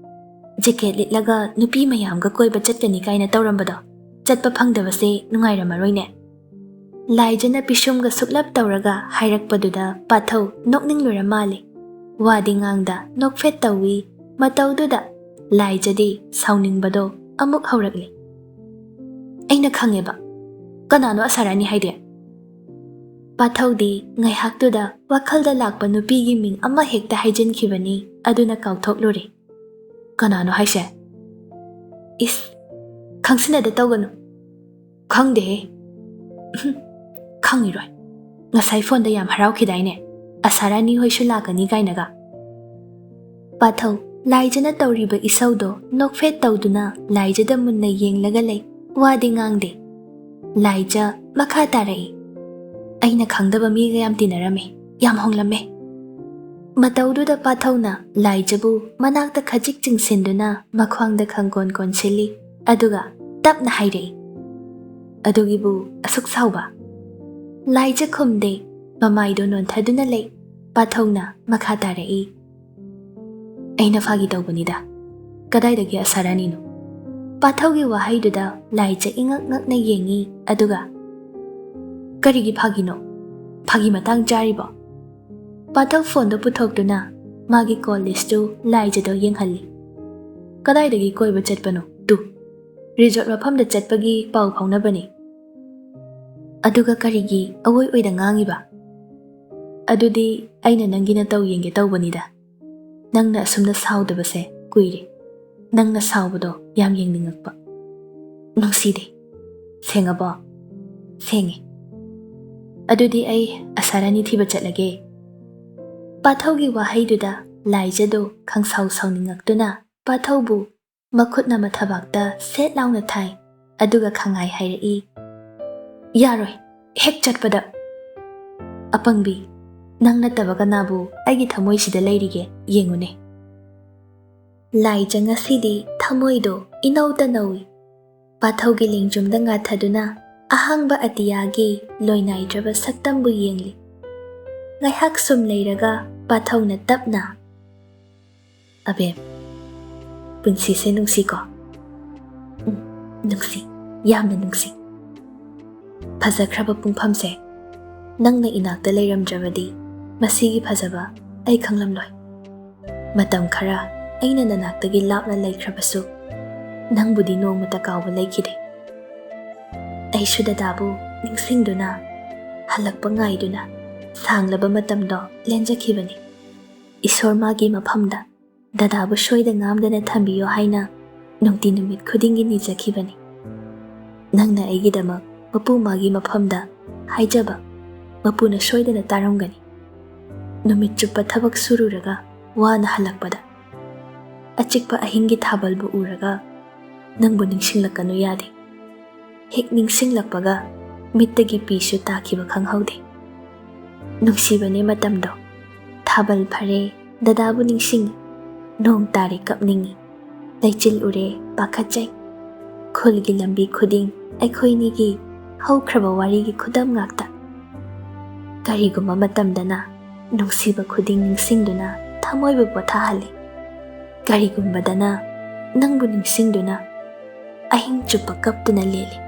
ꯖꯦꯀꯦꯠ ꯂꯤꯠꯂꯒ ꯅꯨꯄꯤ ꯃꯌꯥꯝꯒ ꯀꯣꯏꯕ ꯆꯠꯀꯅꯤ ꯀꯥꯏꯅ ꯇꯧꯔꯝꯕꯗꯣ, ꯆꯠꯄ ꯐꯪꯗꯕꯁꯦ ꯅꯨꯡꯉꯥꯏꯔꯝꯃꯔꯣꯏꯅꯦ꯫ ꯂꯥꯏꯖꯅ ꯄꯤꯁꯨꯝꯒ ꯁꯨꯛꯂꯞ ꯇꯧꯔꯒ ꯍꯥꯏꯔꯛꯄꯗꯨꯗ ꯄꯥꯊꯧ ꯅꯣꯛꯅꯤꯡꯂꯨꯔ ꯃꯥꯜꯂꯦ꯫ ꯋꯥꯗꯤ ꯉꯥꯡꯗ ꯅꯣꯛꯐꯦꯠ ꯇꯧꯏ꯫ ꯃꯇꯧꯗꯨꯗ ꯂꯥꯏꯖꯗꯤ ꯁꯥꯎꯅꯤꯡꯕꯗꯣ ꯑꯃꯨꯛ ꯍꯧꯔꯛꯂꯦ꯫ "ꯑꯩꯅ ꯈꯪꯉꯦꯕ꯫ ꯀꯅꯥꯅꯣ ꯑꯁꯥꯔꯥꯅꯤ ꯍꯥꯏꯗꯤ?" ꯄꯥꯊꯧꯗꯤ ꯉꯥꯏꯍꯥꯛꯇꯨꯗ ꯋꯥꯈꯜꯗ ꯂꯥꯛꯄ ꯅꯨꯄꯤꯒꯤ ꯃꯤꯡ ꯑꯃ ꯍꯦꯛꯇ ꯍꯥꯏꯖꯤꯟꯈꯤꯕꯅꯤ, ꯑꯗꯨꯅ ꯀꯥꯎꯊꯣꯛꯂꯨꯔꯦ꯫ "ꯀꯅꯥꯅꯣ ꯍꯥꯏꯁꯦ?" "ꯏꯁ, ꯈꯪꯁꯤꯟꯅꯗ ꯇꯧꯒꯅꯨ꯫" "ꯈꯪꯗꯦꯍꯦ꯫" "ꯈꯪꯉꯤꯔꯣꯏ꯫ ꯉꯁꯥꯏ ꯐꯣꯟꯗ ꯌꯥꯝ ꯍꯔꯥꯎꯈꯤꯗꯥꯏꯅꯦ, ꯑꯁꯥꯔꯥꯅꯤ ꯍꯣꯏꯁꯨ ꯂꯥꯛꯀꯅꯤ ꯀꯥꯏꯅꯒ꯫ ꯄꯥꯊꯧ, ꯂꯥꯏꯖꯅ ꯇꯧꯔꯤꯕ ꯏꯁꯧꯗꯣ ꯅꯣꯛꯐꯦꯠ ꯇꯧꯗꯨꯅ ꯂꯥꯏꯖꯗ ꯃꯨꯟꯅ ꯌꯦꯡꯂꯒ ꯂꯩ, ꯋꯥꯗꯤ ꯉꯥꯡꯗꯦ꯫ ꯂꯥꯏꯖ ꯃꯈꯥ ꯇꯥꯔꯛꯏ, "ꯑꯩꯅ ꯈꯪꯗꯕ ꯃꯤꯒ ꯌꯥꯝ ꯇꯤꯟꯅꯔꯝꯃꯦ, ꯌꯥꯝ ꯍꯣꯡꯂꯝꯃꯦ꯫" ꯃꯇꯧꯗꯨꯗ ꯄꯥꯊꯧꯅ ꯂꯥꯏꯖꯕꯨ ꯃꯅꯥꯛꯇ ꯈꯖꯤꯛ ꯆꯤꯡꯁꯤꯟꯗꯨꯅ ꯃꯈ꯭ꯋꯥꯡꯗ ꯈꯪꯀꯣꯟ ꯀꯣꯟꯁꯤꯜꯂꯤ, ꯑꯗꯨꯒ ꯇꯞꯅ ꯍꯥꯏꯔꯛꯏ, "ꯑꯗꯨꯒꯤꯕꯨ ꯑꯁꯨꯛ ꯁꯥꯎꯕ?" ꯂꯥꯏꯖ ꯈꯨꯝꯗꯦ, ꯃꯃꯥꯏꯗꯣ ꯅꯣꯟꯊꯗꯨꯅ ꯂꯩ꯫ ꯄꯥꯊꯧꯅ ꯃꯈꯥ ꯇꯥꯔꯛꯏ, "ꯑꯩꯅ ꯐꯥꯒꯤ ꯇꯧꯕꯅꯤꯗ꯫ ꯀꯗꯥꯏꯗꯒꯤ ꯑꯁꯥꯔꯥꯅꯤꯅꯣ?" ꯄꯥꯊꯧꯒꯤ ꯋꯥꯍꯩꯗꯨꯗ ꯂꯥꯏꯖ ꯏꯉꯛ ꯉꯛꯅ ꯌꯦꯡꯉꯤ, ꯑꯗꯨꯒ, "ꯀꯔꯤꯒꯤ ꯐꯥꯒꯤꯅꯣ? ꯐꯥꯒꯤ ꯃꯇꯥꯡ ꯆꯥꯔꯤꯕꯣ?" ꯄꯥꯊꯧ ꯐꯣꯟꯗꯣ ꯄꯨꯊꯣꯛꯇꯨꯅ ꯃꯥꯒꯤ ꯀꯣꯜ ꯂꯤꯁꯇꯨ ꯂꯥꯏꯖꯗꯣ ꯌꯦꯡꯍꯜꯂꯤ꯫ "ꯀꯗꯥꯏꯗꯒꯤ ꯀꯣꯏꯕ ꯆꯠꯄꯅꯣ? ꯇꯨ, ꯔꯤꯖꯣꯔꯠ ꯃꯐꯝꯗ ꯆꯠꯄꯒꯤ ꯄꯥꯎ ꯐꯥꯎꯅꯕꯅꯤ꯫ ꯑꯗꯨꯒ ꯀꯔꯤꯒꯤ ꯑꯋꯣꯏ ꯑꯣꯏꯗ ꯉꯥꯡꯉꯤꯕ?" "ꯑꯗꯨꯗꯤ ꯑꯩꯅ ꯅꯪꯒꯤ ꯅꯇꯧ ꯌꯦꯡꯒꯦ ꯇꯧꯕꯅꯤꯗ꯫ ꯅꯪꯅ ꯑꯁꯨꯝꯅ ꯁꯥꯎꯗꯕꯁꯦ ꯀꯨꯏꯔꯦ꯫ ꯅꯪꯅ ꯁꯥꯎꯕꯗꯣ ꯌꯥꯝ ꯌꯦꯡꯅꯤꯡꯉꯛꯄ꯫" "ꯅꯨꯡꯁꯤꯗꯦ꯫ ꯁꯦꯡꯉꯕꯣ?" "ꯁꯦꯡꯉꯦ꯫" "ꯑꯗꯨꯗꯤ ꯑꯩ ꯑꯁꯥꯔꯥꯅꯤ ꯊꯤꯕ ꯆꯠꯂꯒꯦ꯫" ꯄꯥꯊꯧꯒꯤ ꯋꯥꯍꯩꯗꯨꯗ ꯂꯥꯏꯖꯗꯣ ꯈꯪꯁꯥꯎ ꯁꯥꯎꯅꯤꯡꯉꯛꯇꯨꯅ ꯄꯥꯊꯧꯕꯨ ꯃꯈꯨꯠꯅ ꯃꯊꯕꯥꯛꯇ ꯁꯦꯠ ꯂꯥꯎꯅ ꯊꯥꯏ, ꯑꯗꯨꯒ ꯈꯪꯉꯥꯏ ꯍꯥꯏꯔꯛꯏ, "ꯌꯥꯔꯣꯏ, ꯍꯦꯛ ꯆꯠꯄꯗ꯫" "ꯑꯄꯪꯕꯤ, ꯅꯪ ꯅꯠꯇꯕ ꯀꯅꯥꯕꯨ ꯑꯩꯒꯤ ꯊꯃꯣꯏꯁꯤꯗ ꯂꯩꯔꯤꯒꯦ, ꯌꯦꯡꯉꯨꯅꯦ꯫" ꯂꯥꯏꯖ ꯉꯁꯤꯗꯤ ꯊꯃꯣꯏꯗꯣ ꯏꯅꯧꯇ ꯅꯧꯏ꯫ ꯄꯥꯊꯧꯒꯤ ꯂꯦꯡꯖꯨꯝꯗ ꯉꯥꯊꯗꯨꯅ ꯑꯍꯥꯡꯕ ꯑꯇꯤꯌꯥꯒꯤ ꯂꯣꯏꯅꯥꯏꯗ꯭ꯔꯕ ꯁꯛꯇꯝꯕꯨ ꯌꯦꯡꯂꯤ꯫ ꯉꯥꯏꯍꯥꯛ ꯁꯨꯝ ꯂꯩꯔꯒ ꯄꯥꯊꯧꯅ ꯇꯞꯅ, "ꯑꯕꯦꯝ, ꯄꯨꯟꯁꯤꯁꯦ ꯅꯨꯡꯁꯤꯀꯣ?" "ꯎꯝ, ꯅꯨꯡꯁꯤ, ꯌꯥꯝꯅ ꯅꯨꯡꯁꯤ꯫ ꯐꯖꯈ꯭ꯔꯕ ꯄꯨꯡꯐꯝꯁꯦ ꯅꯪꯅ ꯏꯅꯥꯛꯇ ꯂꯩꯔꯝꯗ꯭ꯔꯕꯗꯤ ꯃꯁꯤꯒꯤ ꯐꯖꯕ ꯑꯩ ꯈꯪꯂꯝꯂꯣꯏ꯫ ꯃꯇꯝ ꯈꯔ ꯑꯩꯅ ꯅꯅꯥꯛꯇꯒꯤ ꯂꯥꯞꯅ ꯂꯩꯈ꯭ꯔꯕꯁꯨ, ꯅꯪꯕꯨꯗꯤ ꯅꯣꯡꯃꯇ ꯀꯥꯎꯕ ꯂꯩꯈꯤꯗꯦ꯫" ꯑꯩꯁꯨ ꯗꯗꯥꯕꯨ ꯅꯤꯡꯁꯤꯡꯗꯨꯅ, ꯍꯜꯂꯛꯄ ꯉꯥꯏꯗꯨꯅ ꯁꯥꯡꯂꯕ ꯃꯇꯝꯗꯣ ꯂꯦꯟꯖꯈꯤꯕꯅꯤ꯫ ꯏꯁꯣꯔ ꯃꯥꯒꯤ ꯃꯐꯝꯗ ꯗꯗꯥꯕꯨ ꯁꯣꯏꯗ ꯉꯥꯝꯗꯅ ꯊꯝꯕꯤꯌꯨ ꯍꯥꯏꯅ ꯅꯨꯡꯇꯤ ꯅꯨꯃꯤꯠ ꯈꯨꯗꯤꯡꯒꯤ ꯅꯤꯖꯈꯤꯕꯅꯤ꯫ ꯅꯪꯅ ꯑꯩꯒꯤꯗꯃꯛ ꯃꯄꯨ ꯃꯥꯒꯤ ꯃꯐꯝꯗ ꯍꯥꯏꯖꯕ ꯃꯄꯨꯅ ꯁꯣꯏꯗꯅ ꯇꯥꯔꯝꯒꯅꯤ꯫ ꯅꯨꯃꯤꯠ ꯆꯨꯞꯄ ꯊꯕꯛ ꯁꯨꯔꯨꯔꯒ ꯋꯥꯅ ꯍꯜꯂꯛꯄꯗ, ꯑꯆꯤꯛꯄ ꯑꯍꯤꯡꯒꯤ ꯊꯥꯕꯜꯕꯨ ꯎꯔꯒ ꯅꯪꯕꯨ ꯅꯤꯡꯁꯤꯡꯂꯛꯀꯅꯨ ꯌꯥꯗꯦ꯫ ꯍꯦꯛ ꯅꯤꯡꯁꯤꯡꯂꯛꯄꯒ ꯃꯤꯠꯇꯒꯤ ꯄꯤꯁꯨ ꯇꯥꯈꯤꯕ ꯈꯪꯍꯧꯗꯦ꯫ ꯅꯨꯡꯁꯤꯕꯅꯦ ꯃꯇꯝꯗꯣ꯫ ꯊꯥꯕꯜ ꯐꯔꯦ, ꯗꯗꯥꯕꯨ ꯅꯤꯡꯁꯤꯡꯉꯤ꯫ ꯅꯣꯡ ꯇꯥꯔꯦ, ꯀꯞꯅꯤꯡꯉꯤ꯫ ꯂꯩꯆꯤꯜ ꯎꯔꯦ, ꯄꯥꯈꯠꯆꯩ꯫ ꯈꯨꯜꯒꯤ ꯂꯝꯕꯤ ꯈꯨꯗꯤꯡ ꯑꯩꯈꯣꯏꯅꯤꯒꯤ ꯍꯧꯈ꯭ꯔꯕ ꯋꯥꯔꯤꯒꯤ ꯈꯨꯗꯝ ꯉꯥꯛꯇ꯫ ꯀꯔꯤꯒꯨꯝꯕ ꯃꯇꯝꯗꯅ ꯅꯨꯡꯁꯤꯕ ꯈꯨꯗꯤꯡ ꯅꯤꯡꯁꯤꯡꯗꯨꯅ ꯊꯃꯣꯏꯕꯨ ꯄꯣꯊꯥꯍꯜꯂꯤ꯫ ꯀꯔꯤꯒꯨꯝꯕꯗꯅ ꯅꯪꯕꯨ ꯅꯤꯡꯁꯤꯡꯗꯨꯅ ꯑꯍꯤꯡ ꯆꯨꯞꯄ ꯀꯞꯇꯨꯅ ꯂꯦꯜꯂꯤ꯫